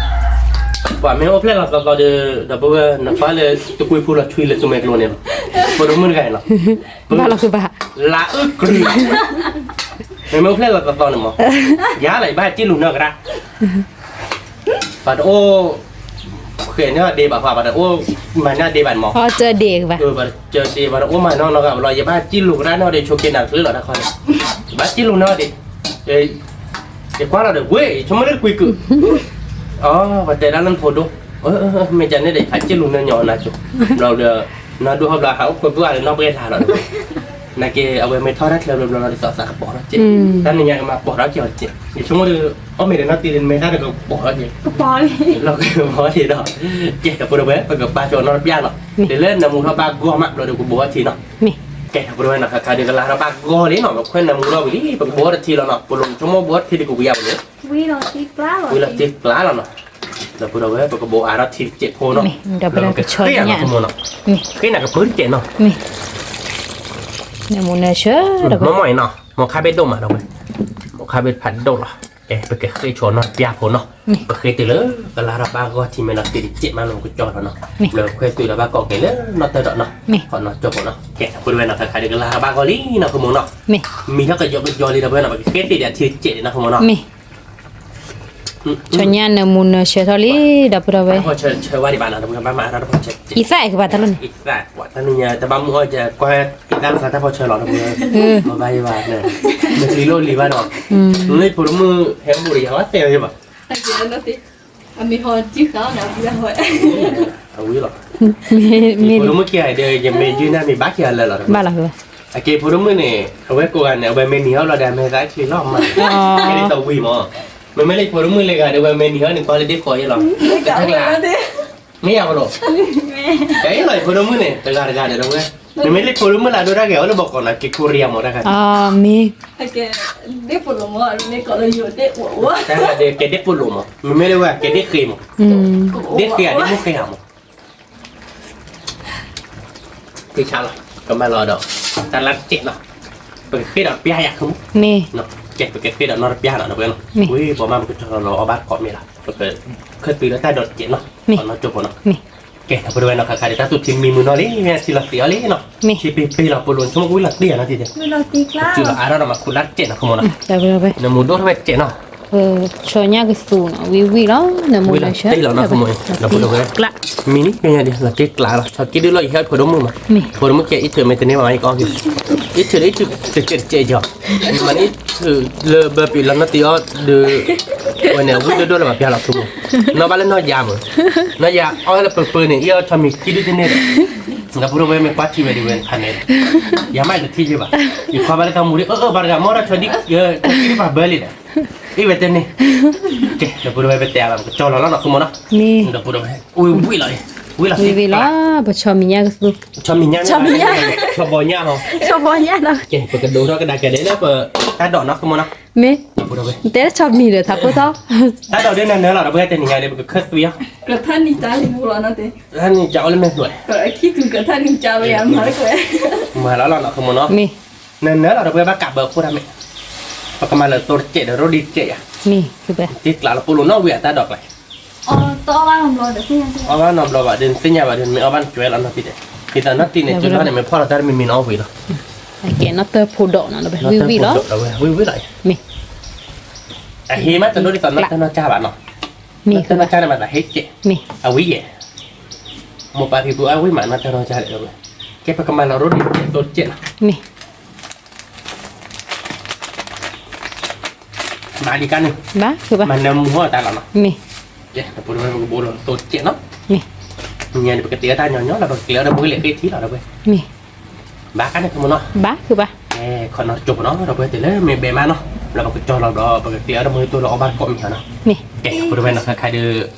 ပှၤမ့ၢ်အိၣ်ဖျဲၣ်လီၤသီသီဒီး ဒီပုၢ်ဝဲၢ် နကွၢ်လၢတကွံဖူလီၤထွံလၢသူမဲာ်ကျိၤန့ၣ်လီၤ. ဖိဒိၣ်မုၣ်တဂၤအံၤလီၤ. ဘၣ်လီၤကဘၣ် လါအုၣ်ကြုး မ့မ့ၢ်အိၣ်ဖျဲၣ်လီၤသီသီန့ၣ်မး, ယၤလီၤ ယဘၣ်စံၣ်လူၤနၢကရၢ, ပှၤတအိၣ် ဃဲၤန့ၢ်ဒ့ဘၣ်ဃီ ပှၤတအိၣ်မၤန့ၢ်ဒ့ဘၣ်န့ၣ်မး, ပှၤတစၢၤဒ့ ပှၤတအိၣ်မၤနီၢ်နီၢ်ဂၤဘၣ်လီၤ ယဘၣ်စံၣ်လူၤကရၢန့ၢ်ဒ့ ဆိးက့နၤတချုးလီၤတၢ်ခီန့ၣ်, ယဘၣ်စံၣ်လူၤန့ၢ်ဒ့, ယကွၢ်လီၤဒီး ဝ့ၢ် ယဆိကမိၣ်လၢတကွံကုာ်, ပှၤတဲဒၣ်လၢနဖိဒိၣ်, မ့ၢ်ကန့ၣ်ဒီး ယဟးစံၣ်လူၤနၢညီနၤကၠိ, ဘျီဒီး နၤဒိၣ်ဟီဘျီဟးအိၣ်ခွဲးပှၢ်လၢနီၢ်ပှဲၤလၢ်လီၤ, နာ်က့ အဝဲမ့ၢ်ထီၣ်တၢ်ချၢဘျီဘျီလီၤ ဒ်သိးသးကပီၤထီၣ်စဲး, တၢ်နံၤညါကမၤပီၤထီၣ်စဲးအီၤတစဲး, ယဆိကမိၣ်ဒီး အီၣ်မ့ၢ်ဒီးနီၢ်တံၤန့ၣ် မ့ၢ်တၢ်တကပီၤထီၣ်စဲး, ကပီၤလံ, လီၤကပီၤလံဒီး, ကဲ ဒီပုၢ်ဒီဝဲၢ် ပကဘါကၠီနီတပျၢ်လီၤ, တုၤလၢနၢမူထီၣ်ဘၣ်ဂီၢ်မး ဘျီဒီးကဘိးထံနီၤ, ကဲ ဒီပုၢ်ဒီဝဲၢ်နီၤ ခါခါဒီးကလါထီၣ်ဘၣ်ဂီၢ်လံနီၤ ပခွဲးနၢမူထီၣ်ဝံၤလံ ပကဘိးထံလီၤနီၤ ပလိၤဆိကမိၣ်ဘိးထံဒီးကဝံၤယၤဝံၤလံ, ဝံၤလီၤတံၢ်ကျါလီၤနီၤ, ဒီပုၢ်ဒီဝဲၢ် ပကဘိးအါထီၣ်ထံတစဲးဖိနီၤ, ဒီးပကဃ့ယၤနီၤ ဃ့နၤကပၢၢ်တစဲးနီၤ, မ့ၢ်မ့ၢ်အံၤနီၤ မိၢ်ခါဘ့ၣ်ဒိၣ်မးဒီပုၢ်ဝဲၢ်, မိၢ်ခါဘ့ၣ်ဖးဒိၣ်လီၤ, ကဲ ပကဃ့ဆိနီတပျၢ်ဖိနီၤ, ပဃ့တုၤလၢ ကလါထီၣ်ဘၣ်ဂီၢ်ထံမဲာ်လီၤတံၢ်တစဲးမးလီၤ ကကၠီလီၤနီၤ, လၢခွဲးသုးဒီးဘၣ်ကိးက့ၤလၢနီၢ်တၢၢ်ဒီးနီၤ, ခီနီၢ်ကၠီဖိနီၤ, ကဲ ဒီပုၢ်ဒီဝဲၢ်နီၤ ခါခါဒီးကလါထီၣ်ဘၣ်ဂီၢ်လံနီၤ ဃိမိၢ်နီၤ, မံထီၣ်ကယီကယီလံဒီပုၢ်ဝဲၢ်နီၤ ပကဃ့သ့ၣ်ဒီးထံတစဲးန့ၣ်နီၤ ဃိမိၢ်နီၤ ဆီညါနၢမူနၢဆၢထီၣ်လံ ဒီပုၢ်ဒီဝဲၢ်, တၢ်ဖီၣ်ဆၢဝဲဒံးဘၣ်နီၤ ဒီပုၢ်ဝဲၢ် ဘၣ်မၤအါထီၣ်တၢ်ဖီၣ်ဆၢ, အံသၣ်အဲၣ်ကဘၣ်တၢ်လီၢ်န့ၣ်, အံသၣ်ကွၢ်တၢ်နံၤညါ တဘၣ်မုၢ်အီၣ်ကဲ ကွၢ်အံသၣ်လၢသးတၢ်ဖီၣ်ဆၢလီၤ ဒီပုၢ်ဝဲၢ်, မၤဘၣ်ယဘၣ်န့ၣ်, မ့ၢ်ကျံၤလိၣ်လံၤဘၣ်ဒီး, လၢဖိဒိၣ်မုၣ်ဟဲဘူးဒီးယၤဝဲသဲဝဲဘၣ် အဝံၤလီၤ, ဖိဒိၣ်မုၣ်ခံဂၤဒီး ယမ့ၢ်ယုၢ်န့ၣ်မ့ၢ်ဘၣ်ခံဂၤလၢာ်လီၤ, အကဲဖိဒိၣ်မုၣ်န့ၣ် အဝဲကိးဂၤန့ၣ် အဝဲမ့ၢ်နံၤဟီၣ်လီၤဒီး အမဲာ်သၣ်ချံလီၤမး, ကဲဒ်သိးဝံၤမး, မ့မ့ၢ်လၢဖိဒိၣ်မုၣ်လၢဂၤဒီး အဝဲမ့ၢ်နံၤဟီၣ်န့ၣ် ကွၢ်လၢဒ့ခိးယဲလီၤ, တၢ်ကျါ မ့ၢ်ယၤဘၣ်လီၤ, တၢ်အံၤလီၤ ဖိဒိၣ်မုၣ်န့ၣ် တဂၤတဂၤဒီးဝဲ, မ့မ့ၢ်လၢဖိဒိၣ်မုၣ်လၢအဒိတၢ်ဂဲၤအီၤလၢဘီကီးနီၤ က့ၤခိရံယၤမးတၢ်ဂၤ, မ့ၢ် တၢ်ဂၤဒီးကဲဒ့ၣ်ပိလိာ်မး, မ့မ့ၢ်လၢဝဲကဲဒ့ၣ်ဃ့မး, ဒ့ၣ်ဃ့ဧါ ဒ့ၣ်မိၢ်ဃ့ဧါမး, ကဆါလီၤ ကမၤလီၤဒီး တၢ်လၢတစဲးနီၤ, ပကဃ့ဒီးတပျၢ်ယၤဃုမး, ကဲ ပကဃ့ဒီးနီတပျၢ်နီၤ ဒီပုၢ်ဝဲၢ်နီၤ, ဝံၤပှၤမးပကထီၣ်လီၤလီၤအီၣ်ဘၣ်တကိးမ့ၢ်လီၤ, ပကခၢၣ်သုးဒီးတၢ်ဒီးတစဲးနီၤ, နီၢ်ကၠိဖိနီၤ, ကဲ ဒီပုၢ်ဝဲၢ်နီၤ ခါခါဒီး တၢ်သူၣ်ထံမံမုာ်နီၤလံ မ့ၢ်ထံလီၤသံးအီၤလံနီၤ, ထံပ့ၤပ့ၤလီၤ ပိလိာ်ဆိကမိၣ်ကဝံၤလီၤတံၢ်ယၤနီၤ တံၢ်တဲ, အါထီၣ်ဒီးမၤခူၣ်လၢတစဲးနီၤ ဃုမိၢ်နီၤ, နၢမူဒိၣ်ထီၣ်ဝဲတစဲးနီၤ ဆီညါကသူၣ်နီၤ ဝံၤဝံၤလီၤ နၢမူနၢဆၢ, မံနီၤ မံန့ၣ် ပညါဒ် လီၤတံၢ်ကျးလီၤ ဆီက့ဒုလီၤ ယဟဲဖိဒိၣ်မုၣ်မး, ဖိဒိၣ်မုၣ်ခံဂၤ အံးထုးမ့ၢ်တန့ၢ်ဘၣ်မး ယကအီၣ်က့ၤ, အံးထုးလၢအံးထုးတစဲးတစဲးကီး, မ့ၢ်အံးထုးလၢဘၢပံးလီၤနီၢ်တံၢ်အီၣ်ဒီး, ဝဲန့ၣ် အဝံၣ်ဒိၣ်ဒိၣ်လၢပှၤပျၢ်လီၤဖိမး, နီၢ်ဘၣ်လၢနီၢ်ယါမး, နီၢ်ယါအီၣ်လၢပၢပၢန့ၣ် အံၤအီၣ်ဆီမံၤကံဒုတန့ၢ်ဒီး, ဒီပုၢ်ဝဲၢ်မ့ၢ်ကွၢ်ထံဝဲဒ်ဝဲန့ၣ်ဖးန့ၣ်, ယၤမးတထံၣ်ယဘၣ်, ယခွါဘၣ်လၢတၢ်မူဒ် အၢ အၢ ပှၤတဂၤမ့ၢ်အီၣ်တၢ်ဆီဒံး, ဆီကံဒုပှၤဘၢလံဒီး အ့ၣ်ဝဲတဲန့ၣ်, ကဲ ဒီပုၢ်ဝဲၢ် ပတဲအါဘၣ် ပကကၠီလီၤလီၤနီၤ ဃုမိၢ်နီၤ, ဒီပုၢ်ဝဲၢ် ဝံၤဝံၤလီၤ, ဝံၤလီၤ ဝံၤဝံၤလီၤ, ပဆီမံၤညါကသူ, ဆီမံၤညါ, ဆီဘီညါလီၤ, ဆီဘီညါလီၤ, ကဲ ပကဒိးထီၣ်ကဒါက့ၤဒ်လၢပတၢ်ဒိးနီၤ ဃုမိၢ်နီၤ, မ့ၢ် ဒီပုၢ်ဝဲၢ် တဲဆီမံၤဒီးထးဖိထီၣ်, တၢ်ဒိးဒ်နၤနၢၤလီၤ ဒီပုၢ်ဝဲၢ် တနံၤညါဒီး ပကခၢၣ်သွံအီၤ, တၢ်နံၤကၠးအိၣ်လၢမဲာ်ဖျိး, မၤလီၤလီၤနီၤ ဃုမိၢ်နီၤ, မ့ၢ် နနၢၤလီၤ ဒီပုၢ်ဝဲၢ် ဘၣ်ကးဘၢအခိၣ်တၢ်မ့ၢ်, ပကမၤလၢသိတစဲးဒီးရိဒံတစဲးယၤ, မ့ၢ် တ့ကျးလီၤ ပိလိာ်နီၣ်ဝံၤအတၢ်ဒိးကျါ, အီၣ်ဘၣ်နီတဘျီဘၣ်ဒီး နသ့ၣ်ညါဘၣ်ဒီး နမ့ၢ်အီၣ်ဘၣ်နကွဲးလီၤနီၢ်တံၢ်ဒီး, ဒ်သိးနီၢ်တံၢ်န့ၣ် တုၤလီၤန့ၣ် မ့ၢ်ဖီၣ်လီၤတၢ်တမံၤမံၤနီၣ်ဝံၤလီၤ, ကဲနီၢ်တၢၢ်ဖိဒိၣ်နီၤ ဝံၤဝံၤလီၤ, မ့ၢ် အဟ့မးတဒိၣ်ဒ်သိးနီၢ်တၢၢ်နီၢ်ကၠၢ်ဘၣ်နီၤ, နီၢ်တၢၢ်နီၢ်ကၠၢ်န့ၣ်မးသးဟ့ကဲး, အဝံၤယဲၢ်, မိၢ်ပၢ်ဖံဖုအဝံၤမး နီၢ်တၢၢ်နီၢ်ကၠၢ်ဒီး, ကဲပကမၤလီၤရိဒံးသိတစဲးနီၤ, မ့ၢ် မၤလံကါန့ၣ်, မၤနၢမူဟီၣ်တၢ်လီၤနီၤ, မ့ၢ် ကဲ ဒီပုၢ်ဝဲၢ် ပကဘိးလီၤသိတစဲးနီၤ, မ့ၢ် ညါန့ၣ် ပကတဲအတၢ်ညီညီလီၤ ပကကျဲးအီၤဒီးမုၢ်ဂ့ၤလံာ်ဃ့ထံလီၤ ဒီပုၢ်ဝဲၢ်, မ့ၢ် ဘၣ်ကါန့ၣ် ကမိၢ်နီၤ, ဘၣ် ကဲ ခီနီၤတကၠိဖိနီၤ ဒီပုၢ်ဝဲၢ် တုၤလၢမ့ၢ်ဘဲမးနီၤ ဒီးပကကၠီလီၤဒီး ပကကျဲးအီၤဒီးမုၢ်ဂ့ၤတိၢ်လၢအီၣ်ဘၣ်တကိးမံၤဟီနီၤ, ကဲ ဒီပုၢ်ဝဲၢ်နီၤ ခါခါဒီး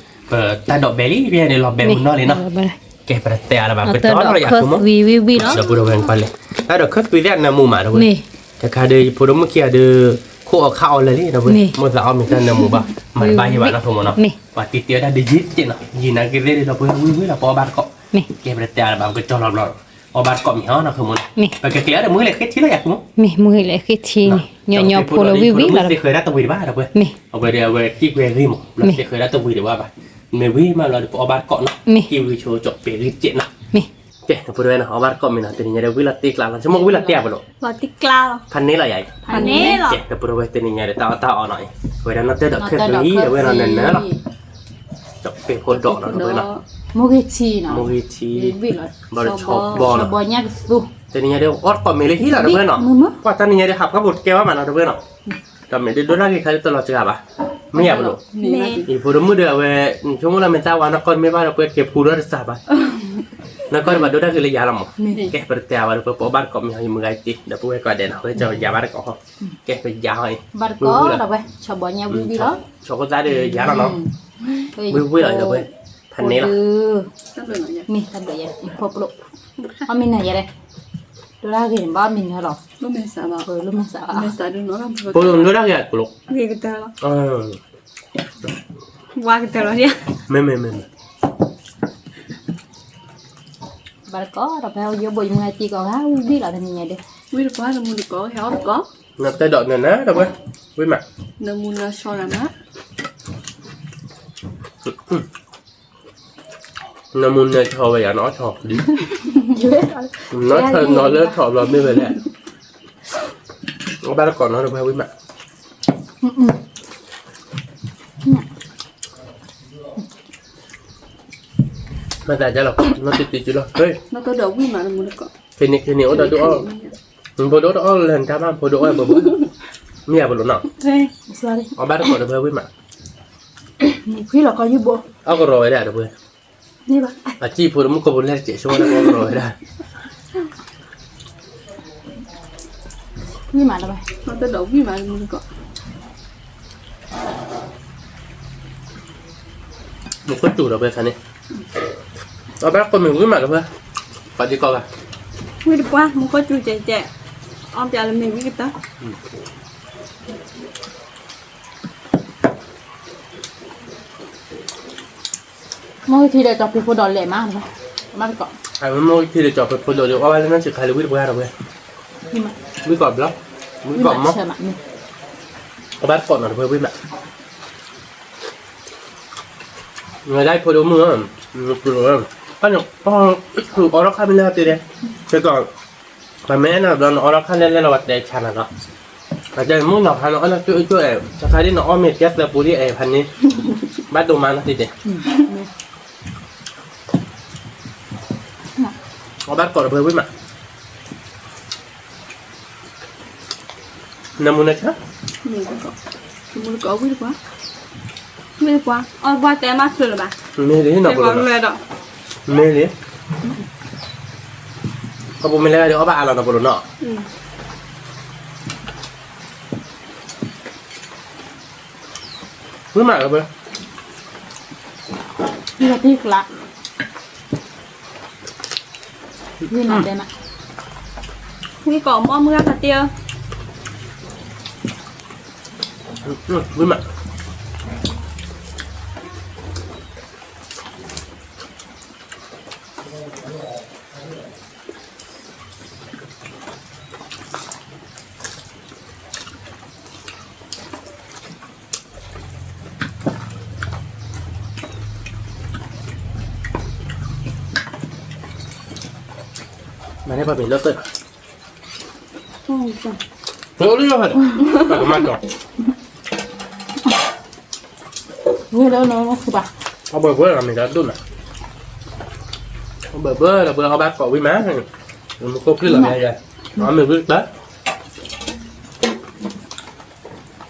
ပတၢ်ဒိးဘဲလံ ဖဲန့ၣ်လီၤဘဲမုၢ်နီၤလံနီၤ, ကဲ ပတတဲအါလၢၤဘၣ် ပကတီၢ်လီၤယၤ ကမိၢ်, ဒီပုၢ်ဝဲၢ် ကွၢ်လံ တၢ်ဒိးခၢၣ်သွံသ့ၣ်နၢမူမး ဒီပုၢ်ဝဲၢ်, တခါဒီး ယဖိဒိၣ်မုၣ်ခံဂၤဒီး ခိၣ်အီၤခါအီၤလၢာ်လံ ဒီပုၢ်ဝဲၢ်, မိၢ်သးအီၣ်မ့ၢ်တၢ်နၢမူဘၣ် မၤတဘၣ်ယံၤဘၣ်နီၤ ကမိၢ်နီၤ, ပှၤတံၤတံၤအီၣ်တၢ်ဒ်ယံၤတစဲးနီၤ ယံၤနာ်က့သ့ၣ်ဒီး ဒီပုၢ်ဝဲၢ် ဝံၤဝံၤလီၤ ပအီၣ်ဘၣ်တကိး, ကဲ ပတတဲအါလၢၤဘၣ် ပကကၠီလီၤဘျီ အီၣ်ဘၣ်တကိးမံၤဟီနီၤ ကမိၢ်နီၤ, ပကကျဲးအီၤဒီးမုၢ်ဂ့ၤလံာ်ဃ့ထံလီၤယၤ ကမိၢ်, မ့ၢ်မုၢ်ဂ့ၤလံာ်ဃ့ထံန့ၣ် ညီညီဖိလၢဝံၤဝံၤလီၤ သ့ဃဲၤဒၣ်တဝံၤတဘၣ် ဒီပုၢ်ဝဲၢ်, အဝဲဒီးအဝဲကံၣ်ကွဲဂ့ၤမး သ့ဃဲၤဒၣ်တဝံၤတဘၣ်ဘၣ်, မ့ၢ်ဝံၤမးလီၤဒီး ပအီၣ်ဘၣ်တကိးနီၤ, က့ၤဝံၤဆိကၠီၣ်ပဲာ်ဂံၢ်စဲးနီၤ. မ့ၢ်, ကဲ ဒီပုၢ်ဝဲၢ်နီၤ အီၣ်ဘၣ်တကိးမ့ၢ်နီၤ, တနံၤညါဒီးဝံၤလီၤတ့ကျးလီၤ, ဆိကမိၣ်ဝံၤလီၤတ့အပလိာ်, ဖးန့ၢ်လီၤယၤအံၤ, ကဲ ဒီပုၢ်ဝဲၢ် တနံၤညါဒီးတၢ်အီၣ်တၢ်အီနီၤအံၤ, ဝဲဒၣ်နီၢ်တၢ်ဒီးခဲဖျိလံ ဒီပုၢ်ဝဲၢ်နီၤ နၢၤနၢၤလီၤ, ကၠီၣ်ပဲာ်ဖိဒီးနီၤ ဒီပုၢ်ဝဲၢ်နီၤ, မိၢ်ဂ့ၤထံနီၤ, မိၢ်ဂ့ၤထံ, ဘၣ်ဒီးဆီဘီနီၤ, ဆီဘီညၣ်ကသူ, တနံၤညါဒီးအီၣ်တကိးမ့ၢ်လၢဟံၣ်လီၤ ဒီပုၢ်ဝဲၢ်နီၤ, ပှၤတနံၤညါဒီးဟးဖှၣ်ဖိတကဲဘၣ်မးနီၤ ဒီပုၢ်ဝဲၢ်နီၤ ဒီးမ့ၢ်ဒိၣ်ဒၣ်ဂ့ၤခါဒ်တလီၤစှၤဘၣ်, မ့ၢ်ယၤပလိာ်, အံၤဖိဒိၣ်မုၣ်ဒီးအဝဲ, ဆိကမိၣ်လၢမ့ၢ်တၢ်ဝါနီၢ်ကီၢ်မ့ၢ်ဘၣ်ဒီး ပှဲၤက့ၤဖူဒီးတစၢ်ဘၣ်, နီၢ်ကီၢ်ဒီးဘၣ်ဒိၣ်ဒၣ်ဂ့ၤလၢယၤလီၤမး, ကဲ ပတတဲအါဘၣ်ဒီး ပအီၣ်ဘၣ်တကိးမ့ၢ်အီၤ ယမုၢ်ဂၤတ့ ဒီပုၢ်ဝဲၢ်ကိးဂၤဒဲးနီၤ ဝဲကၠီယၤဘၣ်တကိးဟီ, ကဲပယၤဟီအံၤ, ဘၣ်တကိးဒီးဝဲ ဆီဘီညၣ်ဝံၤဝံၤလီၤ, ဆီဖိသၣ်ဒီးယၤလီၤနီၤ, ဝံၤဝံၤလီၤဒီးဝဲ, ဖးန့ၢ်လီၤ, မ့ၢ်တၢ်ဒိးယၤ ယဖိပလိာ်, အီၣ်မ့ၢ်နၤယၤဒဲး, ဒိၣ်ဒၣ်ဂ့ၤန့ၣ် ဘၣ်အီၣ်မ့ၢ်နၤလီၤ, လၢမ့ၢ်စးဘၣ်, လၢမ့ၢ်စးဘၣ်, ဖိဒိၣ်ဒိၣ်ဒၣ်ဂ့ၤအကလိာ်, ဂ့ၤကတၢၢ်လီၤ, ဝါကတၢၢ်လီၤ, မ့ၢ်မ့ၢ်မ့ၢ်မ့ၢ် ဘၣ်တကိးဒီးဖဲယိဘိယမုၢ်ဂၤတ့ကိးဂၤဝံၤဘံၣ်လီၤတနံၤညါဒီး, ဝံၣ်တပှၢ်တမုၢ်တကိး ဟဲအီၣ်တကိး, နတဲဒီးနနၢၤဒီးဝဲ, ဝံၣ်မး, နမုၢ်နၢၤဆီရၤမး, နမုၢ်နၢၤဆီဝဲယၤ နအီၣ်ဆီဒံး, နအီၣ်ဆီနီၤလၢဆီဘျီမ့ၢ်ဝဲလဲၣ်, အဘၣ်တကိးနီၤဒီးဝဲဝံၣ်မး, မၤသးဒ်လီၤ နီၢ်တံၤတံၤလီၤ, ခဲန့ၣ်ခဲန့ၣ်အိၣ်ဒီးဒုးအီၣ်, ဖိဒိၣ်တအီၣ်လဲၣ် နတၢ်ဘၣ်ဖိဒိၣ်အီၣ်ဘၣ်ဘၣ်, မ့ၢ်ယၤပလိာ်နီၤ, အဘၣ်တကိးဒီးဝဲဝံၣ်မး, အီၣ်ကရီဝဲဒၣ်ဒီးဝဲ, အစံၣ်ဖိတမုၣ်ကီၢ်ဖိလဲၣ်တစဲးဆိဝဲဒၣ်အီၣ်ကရီဝဲဒၣ်, ဝံၣ်မးလၢဝဲ, မူခိၣ်စူၤဒီးဝဲခါန့ၣ်, အဘၣ်ကိးမ့ၢ်ဝံၣ်မးဒီးဝဲ, ပှၤဒ်ကိးဂၤ, ဝံၣ်တပှၢ် မူခိၣ်စူၤကဲကဲ, အီၣ်ပျးလၢမ့ၢ်ဝံၣ်ကတၢၢ် မိၢ်ထံဒီးကၠီၤဖံးဖိဒီးလဲၤမး, မးတကိး, မိၢ်ထံဒီးကၠီၤဖံးဖိဒီး အီၣ်ဘၣ်လၢနၢ်စံးခါလၢဝံၣ်တပှၢ်ဒီးဝဲ, ဝံၣ်ကိးဘျီ, ဝံၣ်ကိးမး, အဘၣ်တကိးနီၤတဝဲဝံၣ်မး, နဒၣ်ဖိဒိၣ်မုၣ်, အီၣ်ထီၣ်ခါမ့ၢ်လၢတ့ဒဲး, ကဲကီး ပမ့ၢ်အဲၣ်နၤဘျီနအီၣ်ထီၣ်ခါလဲၣ်လဲၣ်လီၤ ပှၤတဲဆါနၤနီၤ, အတဲမုၣ်နီၤခါနအီၣ်လၢကၠိအကၠိအဲၣ် တခါဒ်နအီၣ်မ့ၢ်ကဲသၢပူၤဒ်အဲၣ်ဖးန့ၣ်, ဘၣ်ဒိမးနီၤတ့တဲ, အီၣ်ဘၣ်တကိးတဝဲဝံၣ်မး, နမူနဆၢ, မူတကိးဝံၣ်တပှၢ်, ဝံၣ်တပှၢ် အီၣ်တပှၢ်တဲမးချုးလၢၤဘၣ်, မ့ၢ်လံနီၤပလိာ်, မ့ၢ်လံ, ကပူၤမ့ၢ်လဲၤဒီးအီၣ်ဘၣ်အါလီၤနီၤပလိာ်နီၤ, ဝံၣ်မးလၢဝဲ, ဝံၣ်လီၤတံၢ်ကျး, ဝံၣ်မးတဲမး, ဝံၣ်ကိးမီၢ်မုၢ်ဂၤဖးတ့ၢ်ဧၢ, ဝံၣ်မး မၤန့ၢ်ပှၤမ့ၢ်လၢသၢ, လၢလၢလၢ, ပကမၤကီး, ဝံၤလၢလၢလၢဘၣ်, အဘၢဘၢလီၤမ့ၢ်တၢ်ဒိၣ်နၤ, အဘၢဘၢလီၤဘၢအီၣ်ဘၣ်ကိးဝံၤမး, မူခိၣ်ပျုၢ်လီၤမ့ၢ်ယဲ, အီၣ်မ့ၢ်ဝံၤတပှၢ် အီၣ်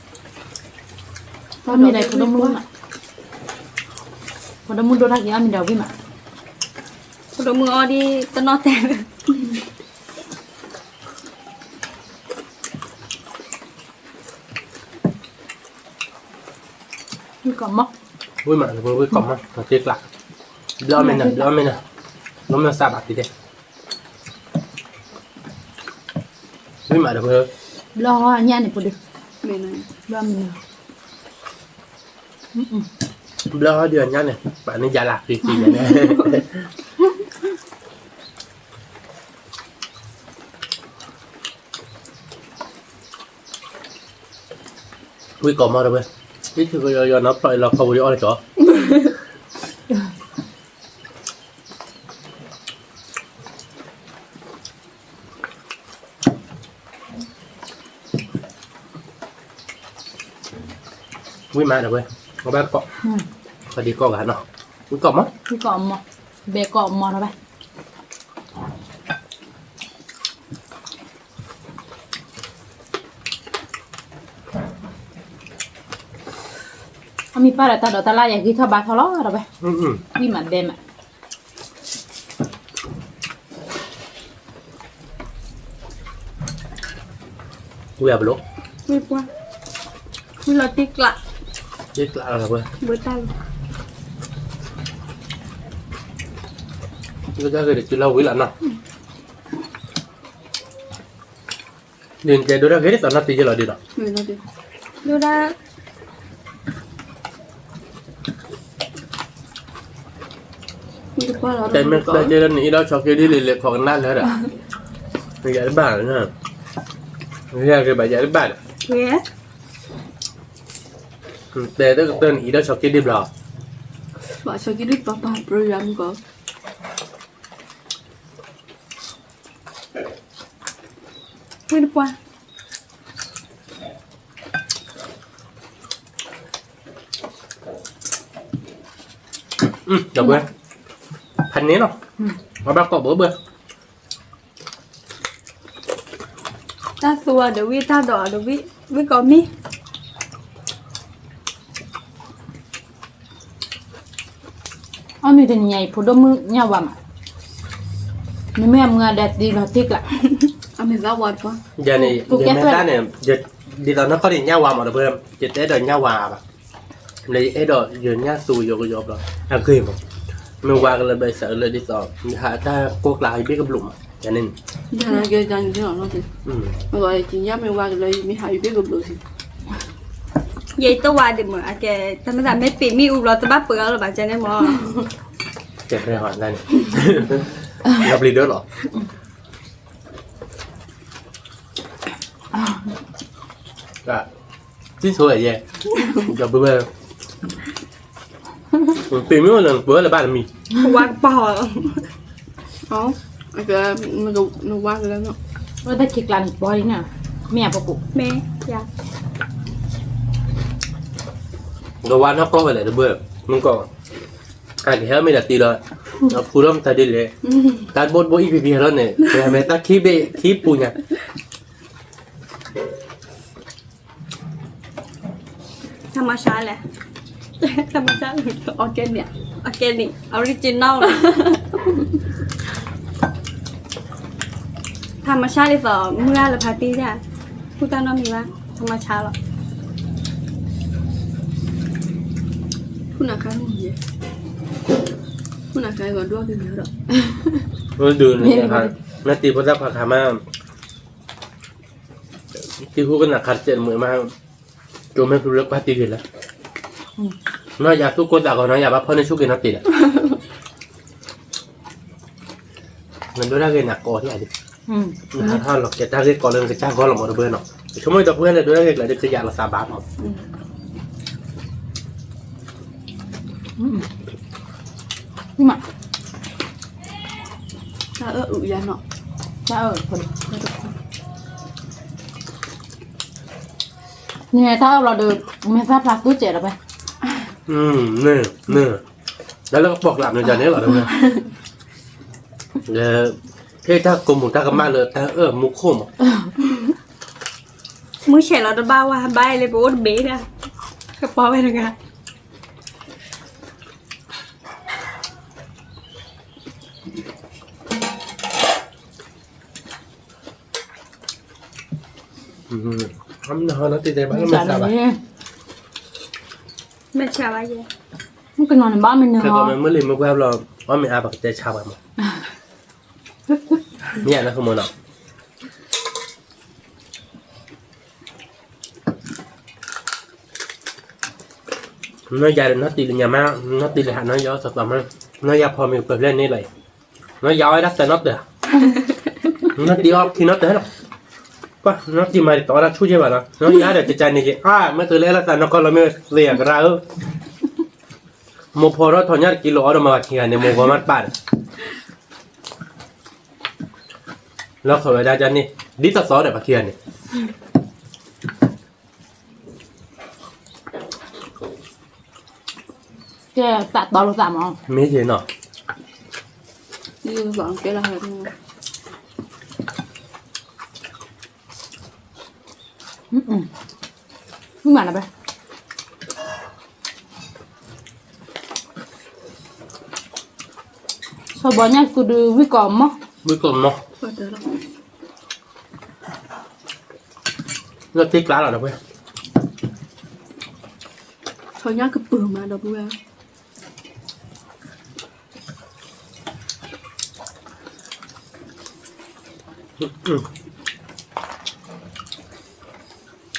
မ့ၢ်ဒီးဖိဒိၣ်မုၣ်ဝံၤမး, ဖိဒိၣ်မုၣ်ဒိၣ်တၢ်က့ၤအီၣ်မ့ၢ်ဒီးဝံၤမး, ဖိဒိၣ်မုၣ်အီၣ်ဒ်တနီၣ်တဲာ်လၢ, ဝံၣ်ကိးမီၢ်, ဝံၣ်မး ဝံၣ်ကိးမီၢ် တ့ကျး, ဘျီမ့ၢ်နၤ ဘျီမ့ၢ်နၤ, ဘျီမ့ၢ်စးဘၣ်တ့တဲ, ဝံၣ်မးဒီး, ဘျီအညၣ်န့ၣ်ဖိဒိၣ်, ဘျီမ့ၢ်နၤ, ဘျီဒုးအညၣ်န့ၣ် ပာ်န့ၢ်ယၤလၢဃံဃံယၤန့ၣ်, ဝံၣ်ကိးမီၢ်ဒီးဝဲ, ဟံၣ်ထုကယီယီနီၤ ဖျိးအံၤလီၤခီပူၤဒ်အီၣ်လၢကၠီ, ဝံၣ်မးဒီးဝဲ, အဘၣ်ကိး, ပှၤဒံကိးဂၤနီၤ, ဝံၣ်ကိးမး, ဝံၣ်ကိးမး, ဘဲကိးမးထီၣ်ဘၣ်. အမံၤပၢ်ဒီးတၢ်ဒိးတၢ်လၢ်ယဲ ဂံၢ်ထီၣ်ဘါထီၣ်လီၤဒီးဝဲ, ဝံၣ်မးဘဲမး. ဝံၣ်အဘျီ, ဝံၣ်ပှၢ်, ဝံၣ်လီၤတံၢ်ကျး, တံၢ်ကျးလီၤဝဲ, ဘၣ်တၢ်လီၤ, တၢ်ဂ့ၤဒီးတုၤလီၤဝံၤလီၤနီၤ. ဒ်နတဲဒိတၢ်ဂ့ၤဒ်သိးနီၢ်တံၢ်ယဲလီၤဒ်ဒီး, ဒိတၢ်, တဲမ့ၢ်တဲလၢနအံၤဒီးဆီက့ဒ်လံၤလဲၤခိးကနၣ်လၢဒီး, ယၤတဘၣ်, ယၤဂ့ၤဘၣ်ယၤတဘၣ်ဒီး, တဲတကတၢၢ်နအံၤဒီးဆီက့ဒ်ဘျီ, ဘၣ်ဆီက့ဒ်ပပၢ်ပြၢယၤမူကီး ဝံၣ်တပှၢ်, ဒီပုၢ်ဝဲၢ်, ဖးန့ၣ်လီၤ, အဘၣ်ကိးဘၣ်ဘၣ်, တၢ်သူအီၤဒီးဝံၣ် တၢ်ဒိးအီၤဒီးဝံၣ် ဝံၣ်ကိးမံၤ အီၣ်မ့ၤတနံၤညါအံၤ ဖိဒိၣ်မုၣ်ညၣ်ဝါမး, မ့မ့ၢ်အမုၢ်အဒဲတံၢ်လီၤတံၢ်ကျး, အမ့ၢ်သးဝါတပှၢ်, ယၤန့ၣ် ယမ့ၢ်သးန့ၣ် ဒ်သိးနီၢ်ကီၢ်န့ၣ်ညၣ်ဝါမး ဒီပုၢ်ဝဲၢ်, ယတအဲၣ်ဒိးညၣ်ဝါဘၣ်, လၢယအဲၣ်ဒိးယညၣ်သူယိကယီဘျီ, အဂ့ၢ်မး, မ့ၢ်ဝါကလၢဘၣ်အသးလၢဒ်သိး ယဟးတၢ်ကိၢ်ကျါယဘ့ၣ်ကဘျိးမး, ယၤန့ၣ် ယၤန့ၣ်ကဲယၤန့ၣ်လီၤ, ယညၣ်မ့ၢ်ဝါကလၢယမ့ၢ်ဟးယဘ့ၣ်ကဘျိးစ့ၢ် ယတဝါဒံးမး အကဲ တၢ်မ့ၢ်သးမ့ၢ်ပ့ၤမ့ၣ်အူဘျီ တဘၣ်ပှဲၤအီၤလၢၤဘၣ် ကဲန့ၣ်မး, ကဲဖဲဟီန့ၣ်, လီၤပျံၤဒၢလီၤ, တံၢ်ဆိယဲ, ဒီပုၢ်ဝဲၢ်, ပ့ၤမ့ၣ်အူလၢနပှဲၤလၢၤဘၣ်တမံၤ, ဝါကပီၤ နဝါကလၢနီၤ, ဝဲတၢ်ခံးကျါန့ၣ် ပီၤအံၤန့ၣ်, မ့ၢ်ဧါ ပပူၤ, မ့ၢ်ဧါ, ကဝါနီၢ်ကီၢ်ဝဲလဲၣ် ဒီပုၢ်ဝဲၢ်, မ့ၢ်ကီး, အကဟဲမ့ၢ်ဒၣ်တံၢ်လီၤ, အဖူထီၣ်မတၤဒ်လဲၣ်, တၢ်ဘိၣ်တဘိၣ်အံၤဖံဖံဟဲထီၣ်န့ၣ် ကမ့ၢ်တၢ်ခံဘ့ၣ်ခံပူၤညါ ธรรมชาติแหละ ธรรมชาติ organic ออริจินอล ธรรมชาติ ဒ်သိး မုၢ်ဂၤလၢဖါတံၢ်ဒၣ် ဃူတၢ်နီတမံၤဘၣ် ธรรมชาติ လီၤ ဖူနၤခါ ဖူနၤခါဂီၤဒွဲၣ်က့ၤဒီး ဒုးန့ၣ် နတံၤဖိသၣ်ခွါခါမး တံၤဟူကနၣ်ခါတစဲးတမုာ်မး, ကၠိမ့ၢ်သူလၢကွၢ်တံၢ်ဂ့ၤလၢ, နီၢ်ယၤသူၣ်ကိၢ်သးဂီၤ နီၢ်ယၤဘၣ်ဖီၣ်န့ၢ်ဆူၣ်က့ၤနီၢ်တံၢ်လၢ, နဒိၣ်တၢ်ဂ့ၤနကိးထံၣ်အဒံး, နဟးထီၣ်လီၤကဲတၢ်ဂ့ၢ်ကီလၢနကစၢ်ဂီၢ်လီၤမး ဒီပုၢ်ဝဲၢ်နီၤ, ဆိကမိၣ်ဒီပုၢ်ဝဲၢ်လၢဒိၣ်တၢ်ဂ့ၤကျဲဒ်ကယးလီၤသးဘၣ်မး မး, တၢ်အၢၣ်အုးယၤနီၤ, တၢ်အၢၣ်, န့ၣ်တၢ်အၢၣ်ဘျီဒီး မ့ၢ်သၣ်ဖျါသူစဲးဒီးဖဲ, န့ၣ်, န့ၣ်, တၢ်လၢကပိာ်ကျးန့ၣ် ယၤန့ၣ်လီၤ ဒီး, ဒီး, ဟ့ၣ်တၢ်ကိးမူးတၢ်ကမၣ်လၢတၢ်အၢၣ်မူခိၣ်မး, မုၢ်ဆဲးလီၤတဘၣ်ဝဲ ဘၣ်လၢပအိၣ်တဘ့ၣ်ဒၣ်, ကပီၤဝဲတဂၤ မ့ၢ်ဆါဘၣ်ယဲ, မ့ၢ်ကနီၤန့ၣ်ဘၣ်မ့ၢ်နဟီ, မ့ၢ်လံမ့ၢ်ကွၢ်ဘျီ, အီၣ်မ့ၢ်အါပကတဲဆါပှၤမး, မ့ၢ်ယၤလၢခမနီၤ နီၢ်ယၤဒီးနီၢ်တံၤလၢညါမး, နီၢ်တံၤလၢဟးနီၢ်ယၤအီၣ်သီသီမး, နီၢ်ယၤဖီမ့ၤကပၢၤဖျဲၣ်န့ၣ်လီၤ, နီၢ်ယၤအီၣ်ဝဲဒၣ်သၢနီၣ်တၢၤ, နီၢ်တံၤအီၣ်ခံနီၣ်တၢၤလီၤ, ပှၤနီၢ်တံၤမၤဒ်သိးအီၣ်တၢ်ဆူၣ်ကဲဘၣ်နီၤ, နီၢ်ယၤဒီးကကန့ၣ်က့ၤ, အါ မ့ၢ်သုလၢအဲၣ်လၢသးနီၢ်ကီၢ်လီၤမ့ၢ်သ့အကရၢ်ဧၢ, မိၢ်ဖီထီၣ်ထီၣ်ညၣ်တကံလိာ်အီၣ်ဒီးမၤဘၣ်ခံဂၤန့ၣ် မိၢ်ဂီၤမးတပၣ်ဒီး လီၤခီဝဲဒၣ်န့ၣ် ဒ်သိးသိးဒီးပှၤခံဂၤန့ၣ် အ ကဲသးတီလိာ်သးမး, မ့ၢ်က့ၤနီၤ, မ့ၢ်မးနီၤဘဲ, ဆီဘီညါကဒုးဝံၣ်ကီးမီၢ်, ဝံၣ်ကီးမီၢ်, လီၤတ့ကျးလီၤဒီးပှဲၤ, ဆီညါကပၢၤမးဒီပုၢ်ဝဲၢ်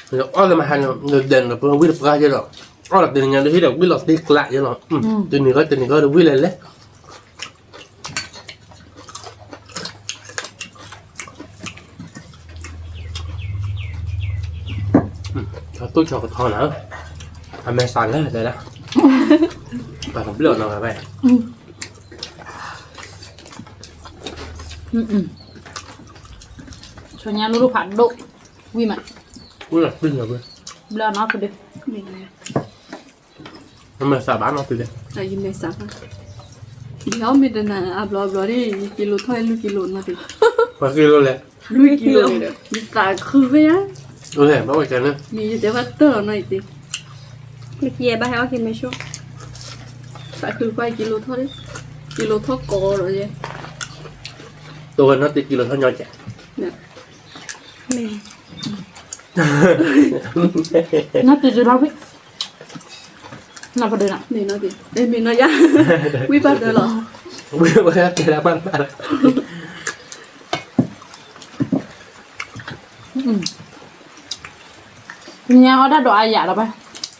အီၣ်လၢမဟါန့ၣ် ဒဲးန့ၣ် ပဝံၣ်တပှၢ်ယဲလီၤ, အီၣ်လီၤတနံၤညါဒ်ဟံၣ်ဒီးဝံၣ်လီၤတ့ကျးယဲလီၤ, တနံၤဂီၢ်တနံၤဂီၢ်ဒီးဝံၣ်လဲၤလဲၤ ထီၣ်တူၢ်ဆီကထီနၤ, အမဲာ်သးလၢတဲဒၣ်, ပှၤကဘျၢၣ်နီၤဝဲ, ဆီညါလိၣ်လိၣ်ဖးဒိၣ်, ဝံၣ်မး, ဝံၣ်လီၤ, ဘျၢၣ်နီၤဖးဒိၣ်, အမဲာ်သးဘၣ်နီၤတုၤလဲၣ်, ယမဲာ်သးဘၣ်, ယဟီၣ်မ့ၢ်တနၤအဘျီဘျီဒ် ယကံလိထီၣ်လွံၢ်ကံလိနီၤတုၤ, ပှၤကံလိလဲၣ်, လွံၢ်ကံလိ, ယသးခုဖဲယါ, မ့ၢ်ယတဲဘၣ်တၢ်လီၤနီၤအံၤသ့, ယဘၣ်ဟဲအီၣ်က့ၤမဲာ်ဆိ, သးခုကွၢ်ကံလိထီၣ်, ကံလိထီၣ်ကိးဒီးယဲ, တိၢ်ဝဲနီၤတုၤကံလိထီၣ်ညီကဲး, နီၤတုၤတုၤလီၤဝံၣ်, နီၤပဒုးနီၤ, မ့ၢ်နီၤယါ, ဝံၣ်ဘၣ်တၢ်လီၤ, ဝံၣ်ဘၣ်တၢ်လီၤ, ညါအီၣ်တၢ်ဒိးအါယၤလီၤဘၣ်,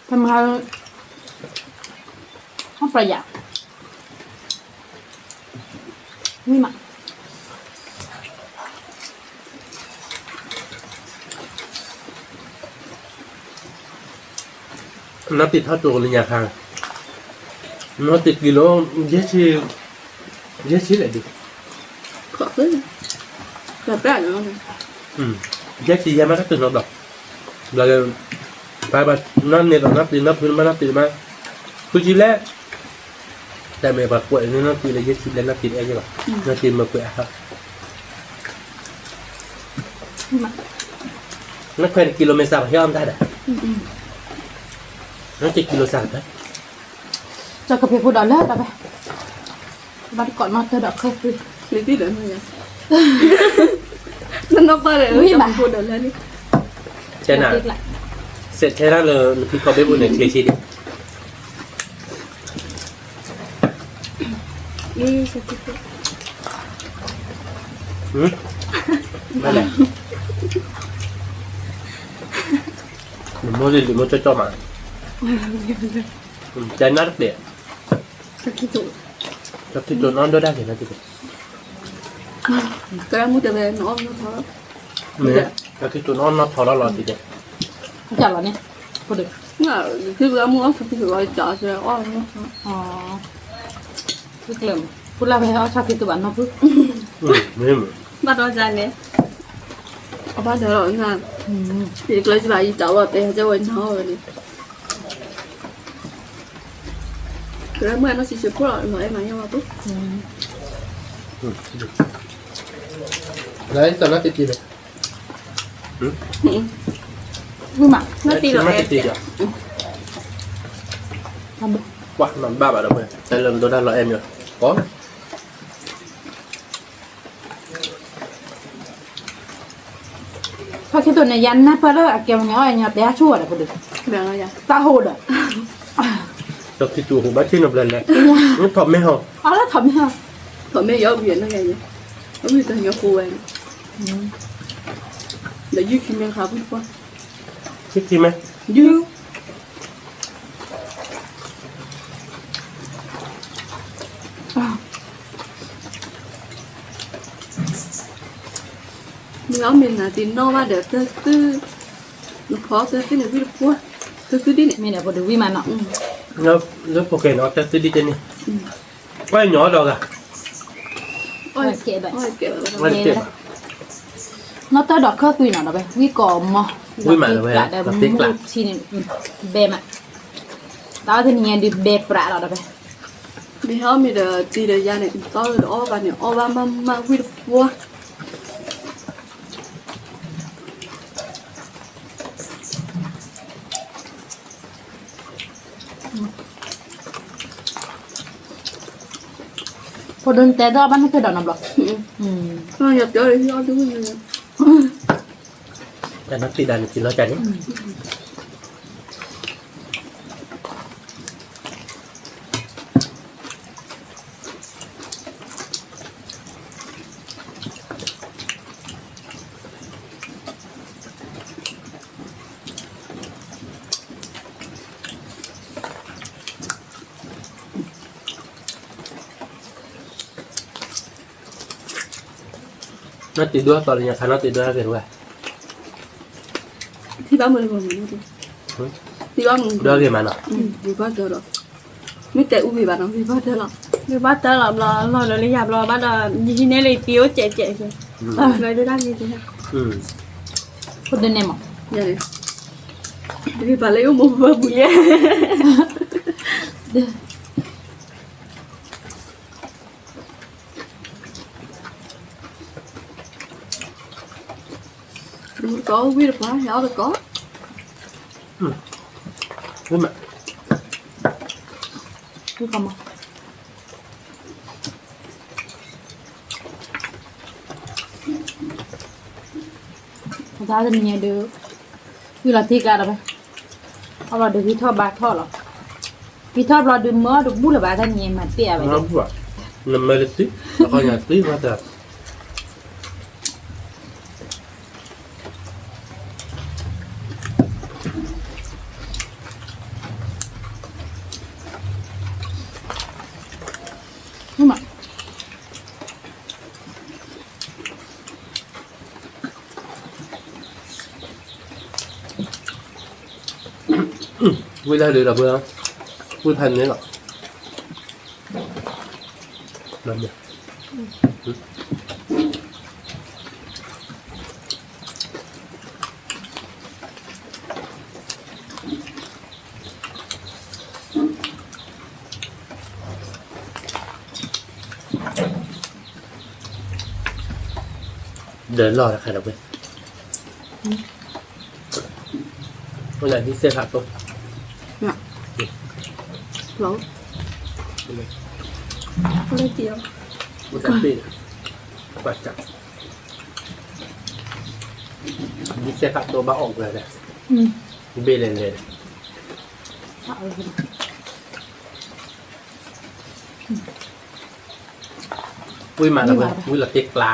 တမၤ, အီၣ်ပယၤ, ဝံၣ်မး နီၢ်တံၢ်ထီၣ်ကၠိလၢညါခါ, နီၢ်တံၢ်ကံလိ, ယဲၢ်ဆံ, ယဲၢ်ဆံလဲၣ်ဒုး, ယဲၢ်ဆံယဲၢ်မးတၢ်တုၤနီတဘျီ, ဘျီ, ဘၣ်, နီၢ်န့ၢ်ဒီးနီၢ်တံၢ်နီၢ်ဖုမးနီၢ်တံၢ်မး, ဃုဆံဘျဲၣ်, တၢ်မ့ၢ်ပှၤကွဲးန့ၢ်နီၢ်တံၢ်လၢယဲၢ်ဆံဘျဲၣ်နီၢ်တံၢ်တအဲၣ်ယဲဘၣ်, နီၢ်တံၢ်မ့ၢ်ကွဲးအဟါ နခွဲးတကံလိမ့ၢ်စးပှၤဟ့ၣ်အီၣ်တၢ်ဒီး, နတကံလိစးကတၢၢ်, ကၠီကဖ့းဖိဒီးလၢတၢ်ဖဲ, ဘၣ်တကိးနီၢ်တၢ်ဒီးခၢၣ်သ့, နနီၢ်ပၢ်ဒီးဝံၣ်ဘၣ်, ကၠီကဖ့းဖိဒီးလၢန့ၣ်, ကဲနၤ, စဲးထဲတၢ်လၢနဖံခီဘ့ၣ်ပူၤန့ၣ် ချ့ချ့ဒံး မ့ၢ်လဲၣ်, နမိၢ်လံၤလံၤမိၢ်ကၠီကၠီမး, ကဲနၢ်တပျဲၢ်, ကၠီခံတိာ်နီၢ်ဒိၣ်ဒၣ်က့ၤနၢ်တပျဲၢ်, ကဲမူတဝဲနအီၣ်နီၢ်ထီၣ်လီၤ, ကၠီခံတိာ်နီၢ်နီၢ်ထီၣ်လီၤလီၤတကဲ, ကၠီလီၤန့ၣ်, ကၠီလီၤန့ၣ်, ဖုလၢဝဲအီၣ်ဆီခံတိာ်ဘၣ်နီၢ်ဖု, ဘၣ်ဒီးန့ၣ်, အဘၣ်ဒီးလီၤ, ယကျဲစဘၣ်ယတၢ်ဝဲတဲကဲဝဲနီၢ်ဝဲန့ၣ်, ကရၢမုၢ်အနီၢ်ဆံးဆံးဖိလီၤ လီၤအဲၣ်မးညါဝဲဖိ, လီၤအဲၣ်စၢ်နီၢ်တံၢ်တံၢ်လီၤ, မ့ၢ်မး, နီၢ်တံၢ်လီၤအဲၣ်, ပှၤမၤဘၣ်ဘၣ်ဒီးဝဲ တၢ်လၢနဒိၣ်တၢ်လီၤအဲၣ်မ့ၢ်, ကီ ဆီခံတိာ်န့ၣ် ယၤနၢ်ပၢၢ်လၢအကဲဝဲန့ၣ် အီၣ်ညါတဲဟးဆူၣ်ဝဲဒီးပဒုး, တၢ်ဟိဒီး, ဆီခံတိာ်ဟိဘၣ်ထံၣ်နီတဘျီလဲၣ်, ထီၣ်မဲဟီ, အီၣ်လၢထီၣ်မဲဟီ, ထီၣ်မဲယအီၣ်ဝံၤနီၢ်ယၤ, အဝံၤတညီဃိဝဲ, ဒီးယုၢ်ခံမဲခါပှၤ, ယုၢ်ခံမဲ, ယုၢ် မ့ၢ်အီၣ်မ့ၢ်နၤတံၢ်နီၢ်ဘၣ်ဒီးတၢ်သု, နဖီတၢ်သုန့ၣ်ဝံၣ်တပှၢ်, တၢ်သုဒ်န့ၣ် မ့ၢ်ဒီးပဒုးဝံၣ်မးနီၤ, လၢဖိကဲနီၤတၢ်သုဒ်တန့ၣ်, ကွၢ်ညီဒီးဂၤ, နီၢ်တၢ်ဒီးခၢၣ်သွံနီၤဒီးဝဲ ဝံၣ်ကိးမီၤ, ဝံၣ်မးလၢဝဲ, ဒီးမူထံန့ၣ်, ဘဲမး, တၢ်တနံၤညါဒုးဘဲပြးလီၤဒီးဖဲ, မ့ၢ်ဟီမ့ၢ်ဒီးတံၤဒီးယၤန့ၣ် တၢ်လၢအီၣ်ဘၣ်န့ၣ် အီၣ်ဘၣ်မးမးဝံၣ်တပှၢ်. ဖိဒိၣ်တဲတၢ်ဘၣ်န့ၣ်ဖဲဒီးနီတဘျီ, ယတဲလၢယီၣ်ဒုး တၢ်နီၢ်သံးဒၣ်န့ၣ် က့ၤလီၤတၢ်န့ၣ်, နီၢ်တံၤဒိၣ်သီလၢညါခါ နီၢ်တံၤဒိၣ်ဂ့ၤဝဲ, ထံၣ်ဘၣ်မုၢ်လၢမုၢ်, ထံၣ်ဘၣ်မုၢ်ဒိၣ်ဂ့ၤမးနီၤ, ဂ့ၤဘၣ်တၢ်ဒီး, မ့ၢ်တဲအူဂ့ၤဘၣ်နီၤ ဂ့ၤဘၣ်တၢ်လီၤ, ဂ့ၤဘၣ်တၢ်လီၤဘျီ လီၤဒီးလၢယၤဘျီဘၣ်ဒီး ယဟံးန့ၢ်လၢယသံအိၣ်ကဲးကဲးကဲး, လၢဒၣ်ဂ့ၤကဲး, ဖိဒိၣ်န့ၣ်မး, ဂ့ၤဘၣ်လၢယအိၣ်မူပူၤယဲ တကိးဝံၣ်တပှၢ် ဟဲအီၣ်တကိး, ဝံၣ်မး, ဝံၣ်ကမး, တၢ်တနံၤညါဒုး ဝံၣ်လီၤထံကျါဒီးဖဲ, အီၣ်ဘျီဒုးဟံးထီၣ်ဘါထီၣ်လီၤ, ဟံးထီၣ်ဘျီဒုးမၢအီၣ်တဘူၣ်လၢၤဘၣ် တၢ်တနံၤညါမၤတ့ၢ်အဝဲဒၣ်, နမၢတသံ, အခီညါသံဘၣ်တၢ် မး ဝံၣ်လၢဒုးဒီးဖု, ဝံၣ်ဖးန့ၣ်လီၤ, ဒီးလီၢ်တခါဒီးဝဲ, အိၣ်လၢဟံၣ်စဲးဖးတိၢ်, လီၤ, လၢတံၢ်, ပှၤတၢ်, ဟံၣ်စဲးဖးတိၢ်ဘၣ်အီၣ်ကွဲလဲၣ်, ဘ့ၣ်လဲၣ်လဲၣ် ဝံၣ်မးလၢဝဲ ဝံၣ်လီၤတ့ကျါ,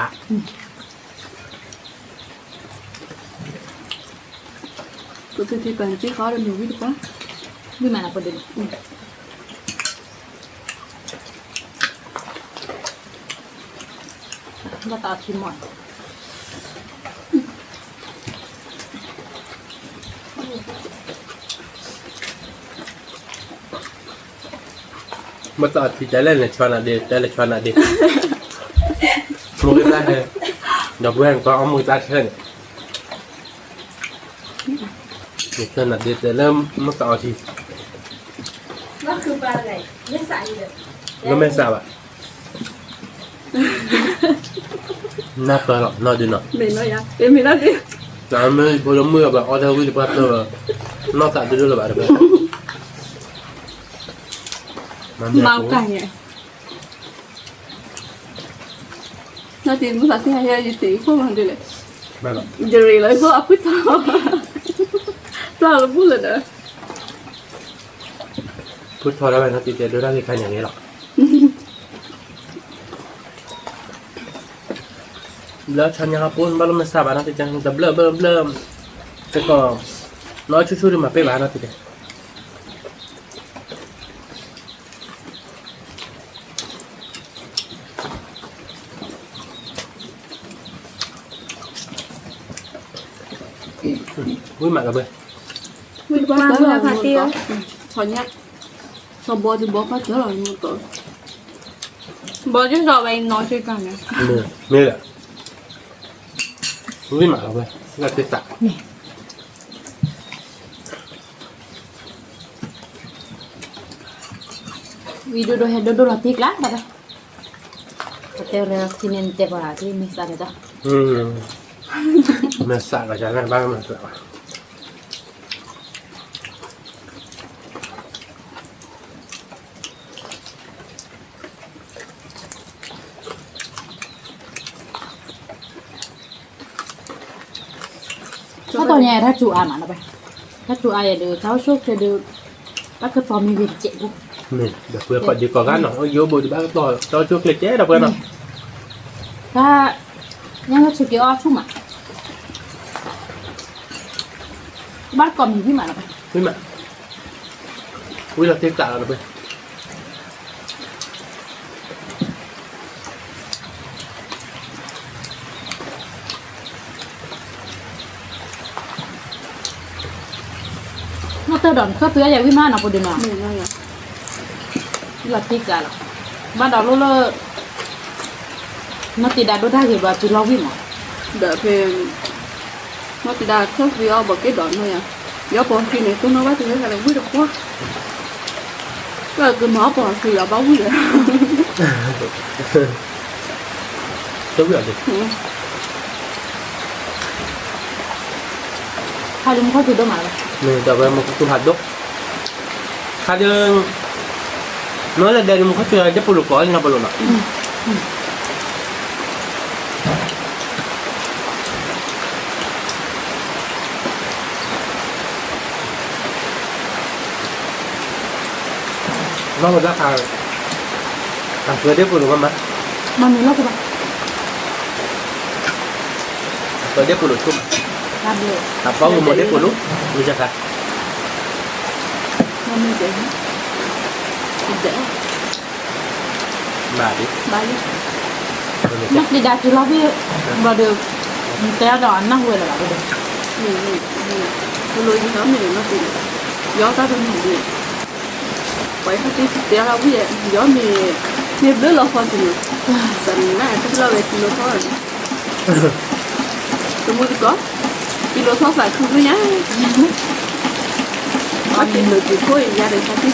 ပသုထံပၢ်နက့ၢ်ဃီဒီးမ့ၢ်ဝံၣ်တပှၢ်, ဝံၣ်မးလၢပဒုး, ဘၣ်တၢ်အီထံမီၢ် မ့ၢ်တအီထံတဲလၢနဆီနၤဒ့ တဲလၢဆီနၤဒ့, မိၢ်ကတၢ်ဟဲ, ဒီပုၢ်ဝဲၢ်နကွၢ်အီၣ်မိၢ်ကတၢ်ဆၢန့ၣ်, နဆီနၤဒ့တဲလၢမ့ၢ်တအီထံ, လၢမဲာ်စးဘၣ် နၢ်ပၢၢ်လီၤ နီၢ်ဒုနီၤ, တၢ်မ့ၢ်ဖိလၢမုၢ်အဘၣ်အီၣ်တၢ်ဝံၣ်တပှၢ်တၢၢ်, နီၢ်သးဒုဒုလၢၤဘၣ်တပၢၢ်, မၤကါန့ၣ်, နီၢ်တံၤမုၢ်သးသ့ၣ်ညါယဲ ယတံၤခိၣ်မၤဒ်လဲၣ်, ယရ့းလီၤယခိၣ်အဖုထီ, ပျၢ်လီၤဘူၣ်လၢၤဒီး ဖုထီဒၣ်ဝဲနီၢ်တံၤတဲဒိတၢ်ဂ့ၢ်ခါညါဂ့ၤလီၤ, ဘျၢဆီညါဟီၣ်ဖိ ဘၣ်လိၣ်မ့ၢ်စၢ်ဘၣ်နီၢ်တံၤတဲ တဘျၢၣ်ဘျၢၣ်ဘျၢၣ်, တကီၢ်, နီၢ်ဆူၣ်ဆူၣ်ဒုးမၤပ့ၢ်ဘၣ်နီၢ်တံၤတဲ ဝံၣ်မးလၢၤဘၣ်, ဝံၣ်တပှၢ်တၢၢ်လီၤ, ဆီညါ, ဆီဘီဒုးဘီပှၢ်တၢၢ်လီၤ, ဘီဒုးစီၤဝဲနီၢ်စ့ၢ်ကီးန့ၣ်, မ့ၢ်, ဝံၣ်မးလၢၤဘၣ်, လၢသ့ၣ်သး မ့ၢ် မ့ၢ် ဝံၤဒိၣ်ဒိၣ်ဟဲဒိၣ်ဒိၣ်လီၤတံၢ်ကျါ တၢ်ပဲ, ပတဲဝဲလၢခံန့ၣ်နတဲပှၤဒ်မဲာ်သၣ်လၢတၢ်, မဲာ်သၣ်လီၤကဘၣ်မဲာ်သၣ်ဘၣ်, တၢ်တီၤညါ တၢ်စူၤအါမးနီၤပဲ, တၢ်စူၤအါယဲဒုး တၢ်အိၣ်ဆူၣ်ချ့ဒုး, တၢ်ကပီၤမ့ၢ်ဂ့ၤတစဲးဖိ, ဒီးပှဲၤပှၤဒုးကိးဂၤနီၤ အိၣ်ယိဘိဒုးဘၣ်ကပီၤ တၢ်အိၣ်ဆူၣ်ချ့ကဲဒီးပှဲၤနီၤ, တၢ်, ညၣ်လၢဆူးက့ၤအီၣ်ဆူၣ်မး, ဘၣ်တကိးမံၤဝံၣ်မးနီၤပဲ, ဝံၣ်မး, ဝံၣ်လီၤတ့ၢ်ကျးလီၤနီၤပဲ နီၢ်တၢၢ်ဒီးနခၢၣ်ဖုအါယဲဝံၣ်မးနီၤ ဖိဒုနီၤ, လီၤတံၢ်ကျါလီၤ, ဘၣ်ဒီးလိၣ်လၢ နီၢ်တံၤဒါဒိၣ်တၢ်ဂ့ၤဘၣ် တုၤလီၤဝံၣ်မး, ဒီးဖဲ နီၢ်တံၤဒါခၢၣ်ဖုအီၤဘၣ်က့ၤဒီးနီၤယါ, ယီၤပီၤခံန့ၣ် တိၢ်နီၣ်ဘၣ်တုၤလၢတၢ်လၢဝံၣ်တပှၢ် ကကမၤအီၣ်ပီၤခံဒီးဘၣ်ဝံၣ်ဒီး တဝံၣ်အီၤဒံး, ခါဒုးမူခိၣ်စူၤဒိၣ်မးလီၤ, မ့ၢ်ဒီးဝဲမူခိၣ်စူၤဟးဒိၣ်, ခါဒုး, နီၢ်လၢဒဲးဒုးမူခိၣ်စူၤဒ့ပူၤလိာ်ကိးလံနီၤပလိာ်နီၤ နီၢ်ဝဲဒၣ်ခါ, အသွဲဒ့ပူၤလိာ်မးမး, မၤနုာ်လီၤကဘၣ်, အသွဲဒ့ပူၤလိာ်ဆိၣ်မး, အပီဂ့ၤမိၢ်ဒ့ပူၤလိာ်, မ့ၢ်ယခါ, မ့ၢ်ဒဲး, ဒဲး ဘၣ်လံ, ဘၣ်လံ, နီၢ်တံၤဒါတုၤလီၤဝံၣ်, ဘျီဒီး, တဲဒီးအနၢ်ဟူဝဲလၢၤဘၣ်ဒီး, ပလိၤယဟဲမ့ၢ်နီၢ်တံၤ, ယီၤတၢ်တမုာ်ဒံး, ပှၤဟဲတ့ၢ်တဲလီၤဝံၣ်, ယီၤမ့ၢ်, မ့ၢ်ဘျုးလီၤဃီစ့ၢ်န့ၣ်, တၢ်မ့ၢ်နီၢ်အဲၣ်တလီၤဝဲကံလိထီၣ်, တမူတကိး, ကံလိထီၣ်သးခုမ့ၢ်ညါ, အီၣ်တံၤလိာ်ကံၤခိၣ်အံၤ ယၤဒီးသးခုဖး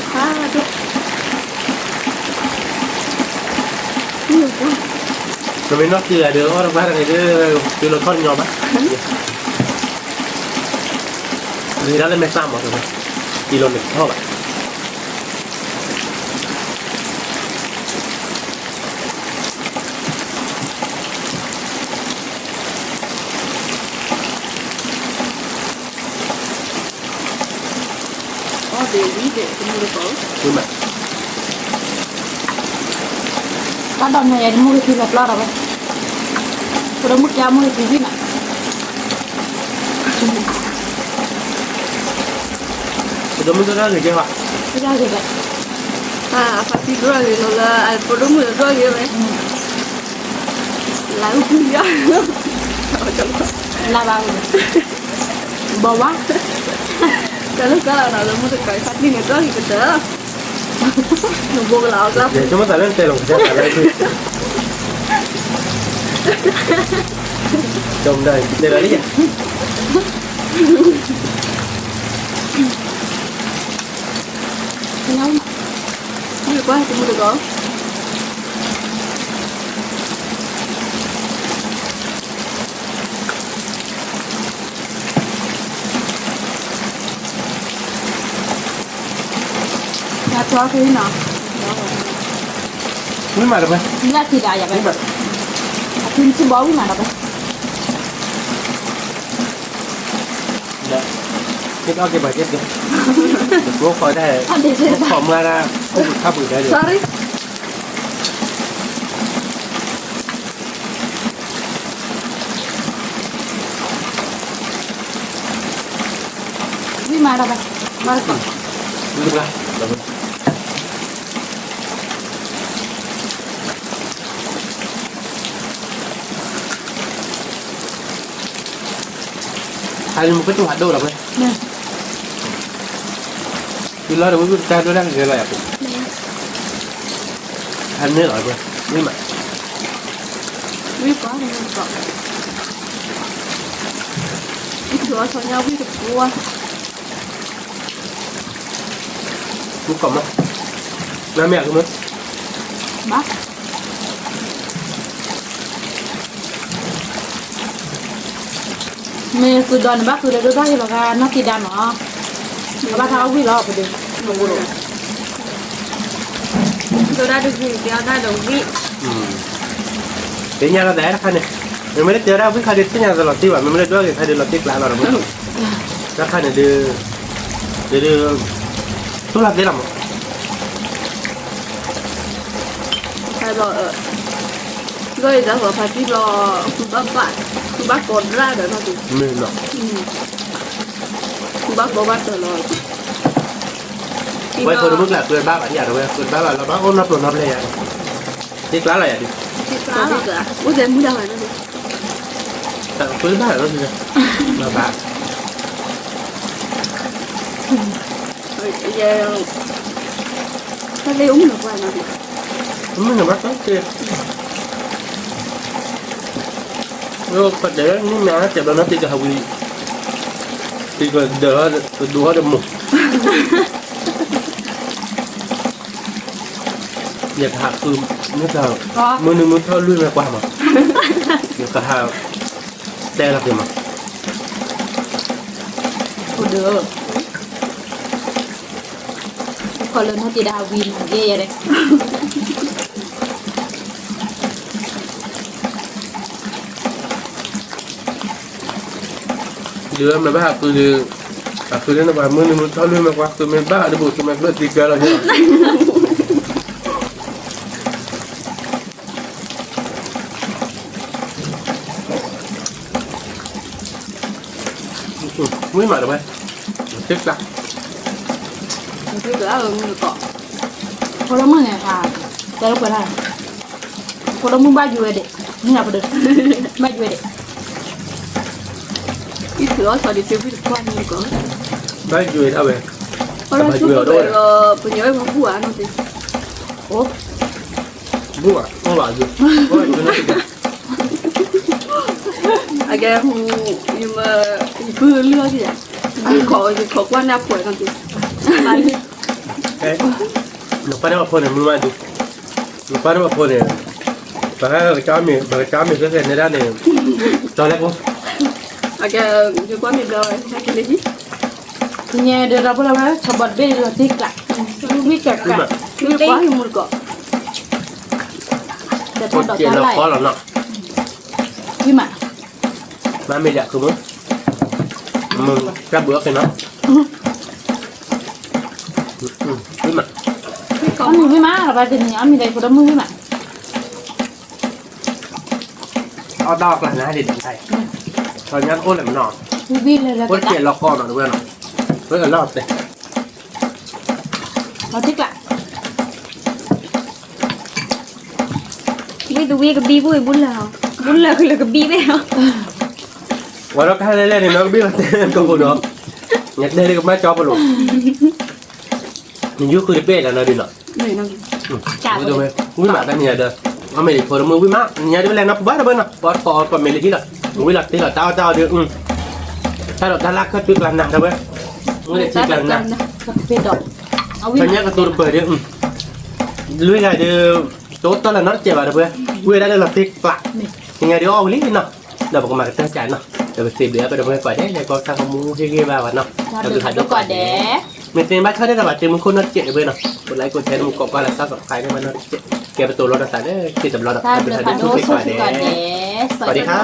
ဒိၣ် တမ့ၢ်နီၢ်တံၤဒါဒီး အီၣ်တဘၣ်တဂ့ၤဒီး တုၤလီၤထီၣ်ညီဘၣ်, ဂ့ၤဒၣ်လၢမဲာ်သၣ်မးတဝဲ, တုၤလီၤန့ၣ်တထီၣ်ဘၣ်. အီၣ်ဒံးဝံၤဒံးတမူတကိး, ဝံၤမး, ဘၣ်ဒီးနၤယဲတမူတထံလီၤပျီဒီးဝဲ, ပဒိၣ်မုၣ်ကါမူတထံဝံၤမး, ပဒိၣ်မုၣ်ကါဂ့ၤကဲဘၣ်, ကါဂ့ၤဘၣ်, အဖါတံၢ်ဒိၣ်ဂ့ၤလီၤလၢ ပဒိၣ်မုၣ်ဒိၣ်ဂ့ၤဝဲ, လၢအုၣ်ဖုယါ, လၢဘၣ်ဝဲ, ဘီဝါ, တၢ်လၢကါလီၤနီၤ လၢမုၢ်တကးဖါတံၢ်န့ၣ်ဒိၣ်ဂ့ၤကတၢၢ် နဘိကလးအီၤကျါ, ယဆိကမိၣ်သးလၢနတဲလီၤကစၢ်သးလၢ, ကၠီမတၤတဲလီၤလံယၤ, မ့ၢ်ကွၢ်တမူတကိး ယၤထွါဖဲနီၤ, ဝံၣ်မးတပှဲၤ, လၢခံဒီးယၤဘၣ်, အဖုနစုဘီဝံၣ်မးတပှဲၤ, ဟ့ၣ်အီၣ်က့ၤပှၤက့ၤ, တကိးဃီဒၣ်, တကိးမၤဒၣ်, ခါပူၤဒၣ်, sorry. ဝံၣ်မးဒီးဘၣ်, မၤတကီး, ဝံၣ်တဘျီ, ဟဲမူခိၣ်စူၤဟးဒိၣ်လီၤဝဲ, တုၤလီၤဒီးဝံၣ်ဝံၣ်တၢ်ဒိၣ်တၢ်ဂ့ၤလီၤယၤပူၤ, ဟဲမ့ၢ်လီၤဝဲ, ဝံၣ်မး, ဝံၣ်ပှၤတကီး, ဝံၣ်ဆိအီၤဆီညါဝံၣ်တပူၤ, ဝံၣ်ကီးမး. နမ့ၢ်အကမၢ ဘၣ် မ့ၢ်သုးဒီးန့ၣ် ဘၣ်သုးဒီးဒိၣ်တၢ်ဂ့ၤလီၤဂာ်နီၢ်သံဒါနီၤ, ကဘၣ်ထီၣ်အဝံၣ်လီၤပဒုး, ဒိၣ်တၢ်တဂ့ၤ ကဲအီၣ်တၢ်ဒီးဝံၣ်, သ့ၣ်ညါလီၤသးတခါန့ၣ်, မ့မ့ၢ်လၢတဲဝဲဒၣ်ဝံၣ်ခါဒုး သ့ၣ်ညါသးလီၤတံၢ်ဘၣ်, မ့မ့ၢ်လၢဒိၣ်ဂ့ၤခါဒုး လီၤတံၢ်ကျါလီၤမး, တခါန့ၣ်ဒုး, ဒုး, သူၣ်လီၤသ့လီၤမး ဖဲဘျီ, ဘျီအံၤတၢ်ဟိးဖးတံၢ်ဘျီ, ဘၣ်ဘၣ်, ဘၣ်ကိးဒၣ်ဒီးနီၢ်သံ, မ့ၢ်နီၤ, ဘၣ်ကိးဘၣ်တၢၢ်လီၤ, ဝဲဖိတမုၣ်ကျါ ကွဲဘၣ်ဘၣ်ယၤတဝဲ ကွဲဘၣ်ဘၣ်လီၤ ဘၣ်အိၣ်နီတပျိၤနီတဖျၢၣ်ယၤ, တံၢ်ကျါလီၤယၤဒုး, အိၣ်သဲမုၢ်ဒၣ်ဝဲ, ကွဲဘၣ်လီၤ, ဘၣ်ဘၣ် တၢ်လၢအိၣ်မုၢ်နၤပှၢ်နီၤ, မုၢ်နၤပှၢ်တၢ်တ့, ယကတဲလၢနမ့ၢ်အါတဲဘျီနီၢ်သံကဟးဝံၤ, သံကဒၢး, ကဒိးထီၣ်တမိၢ်, ယကဟးဃု, မုၢ်နုာ်မုၢ်ထီၣ်လွံၢ်မ့ၢ်ကွၢ်မး, ယကဟး, တဲလီၤက့ၤမး အိၣ်ဒီး, ခီလၢနီၢ်သံဒၣ်ဝံၤမးယဲယဲဒဲး, ဒုးမ့ၢ်ဘၣ်ဟးဃုဒုး, ဟးဃုလၢနပှၤမုၢ်နုာ်မုၢ်ထီၣ်လွံၢ်မ့ၢ်ကွၢ်ဃုမ့ၢ်ဘၣ်ဒုး ဘူးသုးမ့ၢ်ကျၢၢ်သံကၢလီၤယဲလီၤ ဝံၣ်မးတဝဲ, သ့ၣ်ကျါ, သ့ၣ်ကျါ, ဖိဒိၣ်မုၣ်န့ၣ်, တဲလၢပှဲၤထါ, ဖိဒိၣ်မုၣ်ဘၣ်ယိၣ်ဝဲဒဲး, မ့ၢ်ပဒုး, ဘၣ်ယိၣ်ဝဲဒဲး, ဘၣ်ယိၣ်ဝဲဒၣ်ဝဲ, ပှၤညီဝဲပဘူၣ်ဧါနီၢ်သံ, ဘူၣ်ဘၣ်, အကဲ, ယမ, ယဖုလၢအီၤက့ၤယၤ, ယခိးကွၢ်န့ၢ်အဖိနီၢ်သံ, နကွၢ်န့ၢ်ပှၤဖိန့ၣ် မုၢ်မးဒုး, နကွၢ်န့ၢ်ပှၤဖိန့ၣ်, ပှၤက, ပှၤကကၠီမ့ၢ်ကဲကဲန့ၣ်ဒၣ်န့ၣ်, ကၠီလဲၣ်ကိ, အကဲ, ယကွၢ်န့ၢ်ဘျီဝဲဆါက့ၤလၢဟံၣ်, ကညဲဒၣ်တၢ်ဖိလၢဝဲ ဆီဘီတဘ့ၣ်လီၤတံၢ်ကျး, ဝံၣ်ကျးကျး, ဝံၣ်ကျး, ဝံၣ်မး, မ့မ့ၢ်ဒၣ်ကမုၢ်, တၢ်ဘုးအီၣ်က့ၤနီၤ, ဝံၣ်မး, အီၣ်မ့ၤဝံၣ်မး, လီၤဘၣ်တနံၤ အီၣ်မ့ၤဒီးဖိဒိၣ်မုၣ်ဝံၣ်မး အီၣ်တၢ်အီၣ်ကျါန့ၣ် ဟဲဒံးတခါအံၤ, တၢ်ညါတအိၣ်လၢၤမနီၤ, အိၣ်တကဲလီၤကီနီၤတဝဲနီၤ, ဝဲအလီၢ်တဲ, လီၤတံၢ်ကျး, ဝံၣ်တဝံၣ်ကဘံဘူၣ်အံၤ ဘူၣ်လၢာ်, ဘူၣ်လၢာ်ကလၢကဘံၣ်ဘၣ်, ဝဲဒီးကဟဲလဲၣ်လဲၣ်န့ၣ် နီၢ်ကဘံၣ်လီၤတဲကီၢ်ဖိဒီး, နတဲလၢကမၤကၠီပလိာ်, နယူၢ်ဃုတဘ့ၣ်လီၤနီၤဒုးနီၤ, ဝံၣ်မးတၢ်နံၤညါဒီး, အီၣ်မ့ၤဖိတမုၣ်ဝံၣ်မး, နံၤညါဒုးလဲၤနီၤပဘၣ်တဘၣ်နီၤ, ပီထီၣ်အီၤပမ့ၢ်လၢဟံၣ်လီၤ, ဝံၣ်လီၤတ့ၢ်လီၤတၢ်အီၣ်တၢ်အီဒီး, တၢ်ဒီးတၢ်လၢခၢၣ်ထူၣ်ကျါနၤတဝဲ, ဝံၣ်လၢထံကျါနၤ, တၢ်ညါကတိၤတပၢၢ်ဒီး, လွံၢ်ဂၤဒီး, တအိၣ်တၢ်လၢၤနီတစဲးဘၣ်တဝဲ, ဝံၣ်ဝဲဒၣ်လၢလီၤတံၢ်ကျး, နံၤညါဒုးအီၣ်ဝံၤလံနီၤ, ဒီးပကမၤကတၢၢ်ကၢ်နီၤ, ဒီးပစံးဘျုးအပှဲၤဒီပုၢ်ဝဲၢ်ကိးဂၤဒဲး လၢကီၢ်တၢ်ကမူဟ့ၣ်ဂံၢ်ဘါဝဲနီၤ, ဒီးပဟးဒိၣ်ကိးဂၤဒဲး, မ့ၢ်သ့ၣ်ညါဘၣ်ဆၣ်ဒၣ်ဘၣ်တ့မူခိၣ်နီတစဲးတဝဲနီၤ, ကဒ်လဲၣ်ကိးထဲနမူကိးကွၢ်လၢတၢ်ကီတခါန့ၣ်ဘၣ်နီတစဲး, ကဲပတိၤလီၤတၢ်သးလၢတ့ၢ်တဘျီဒီး ပဟးဒိၣ်ကိးဂၤဒဲး, စဝၤဒံခါ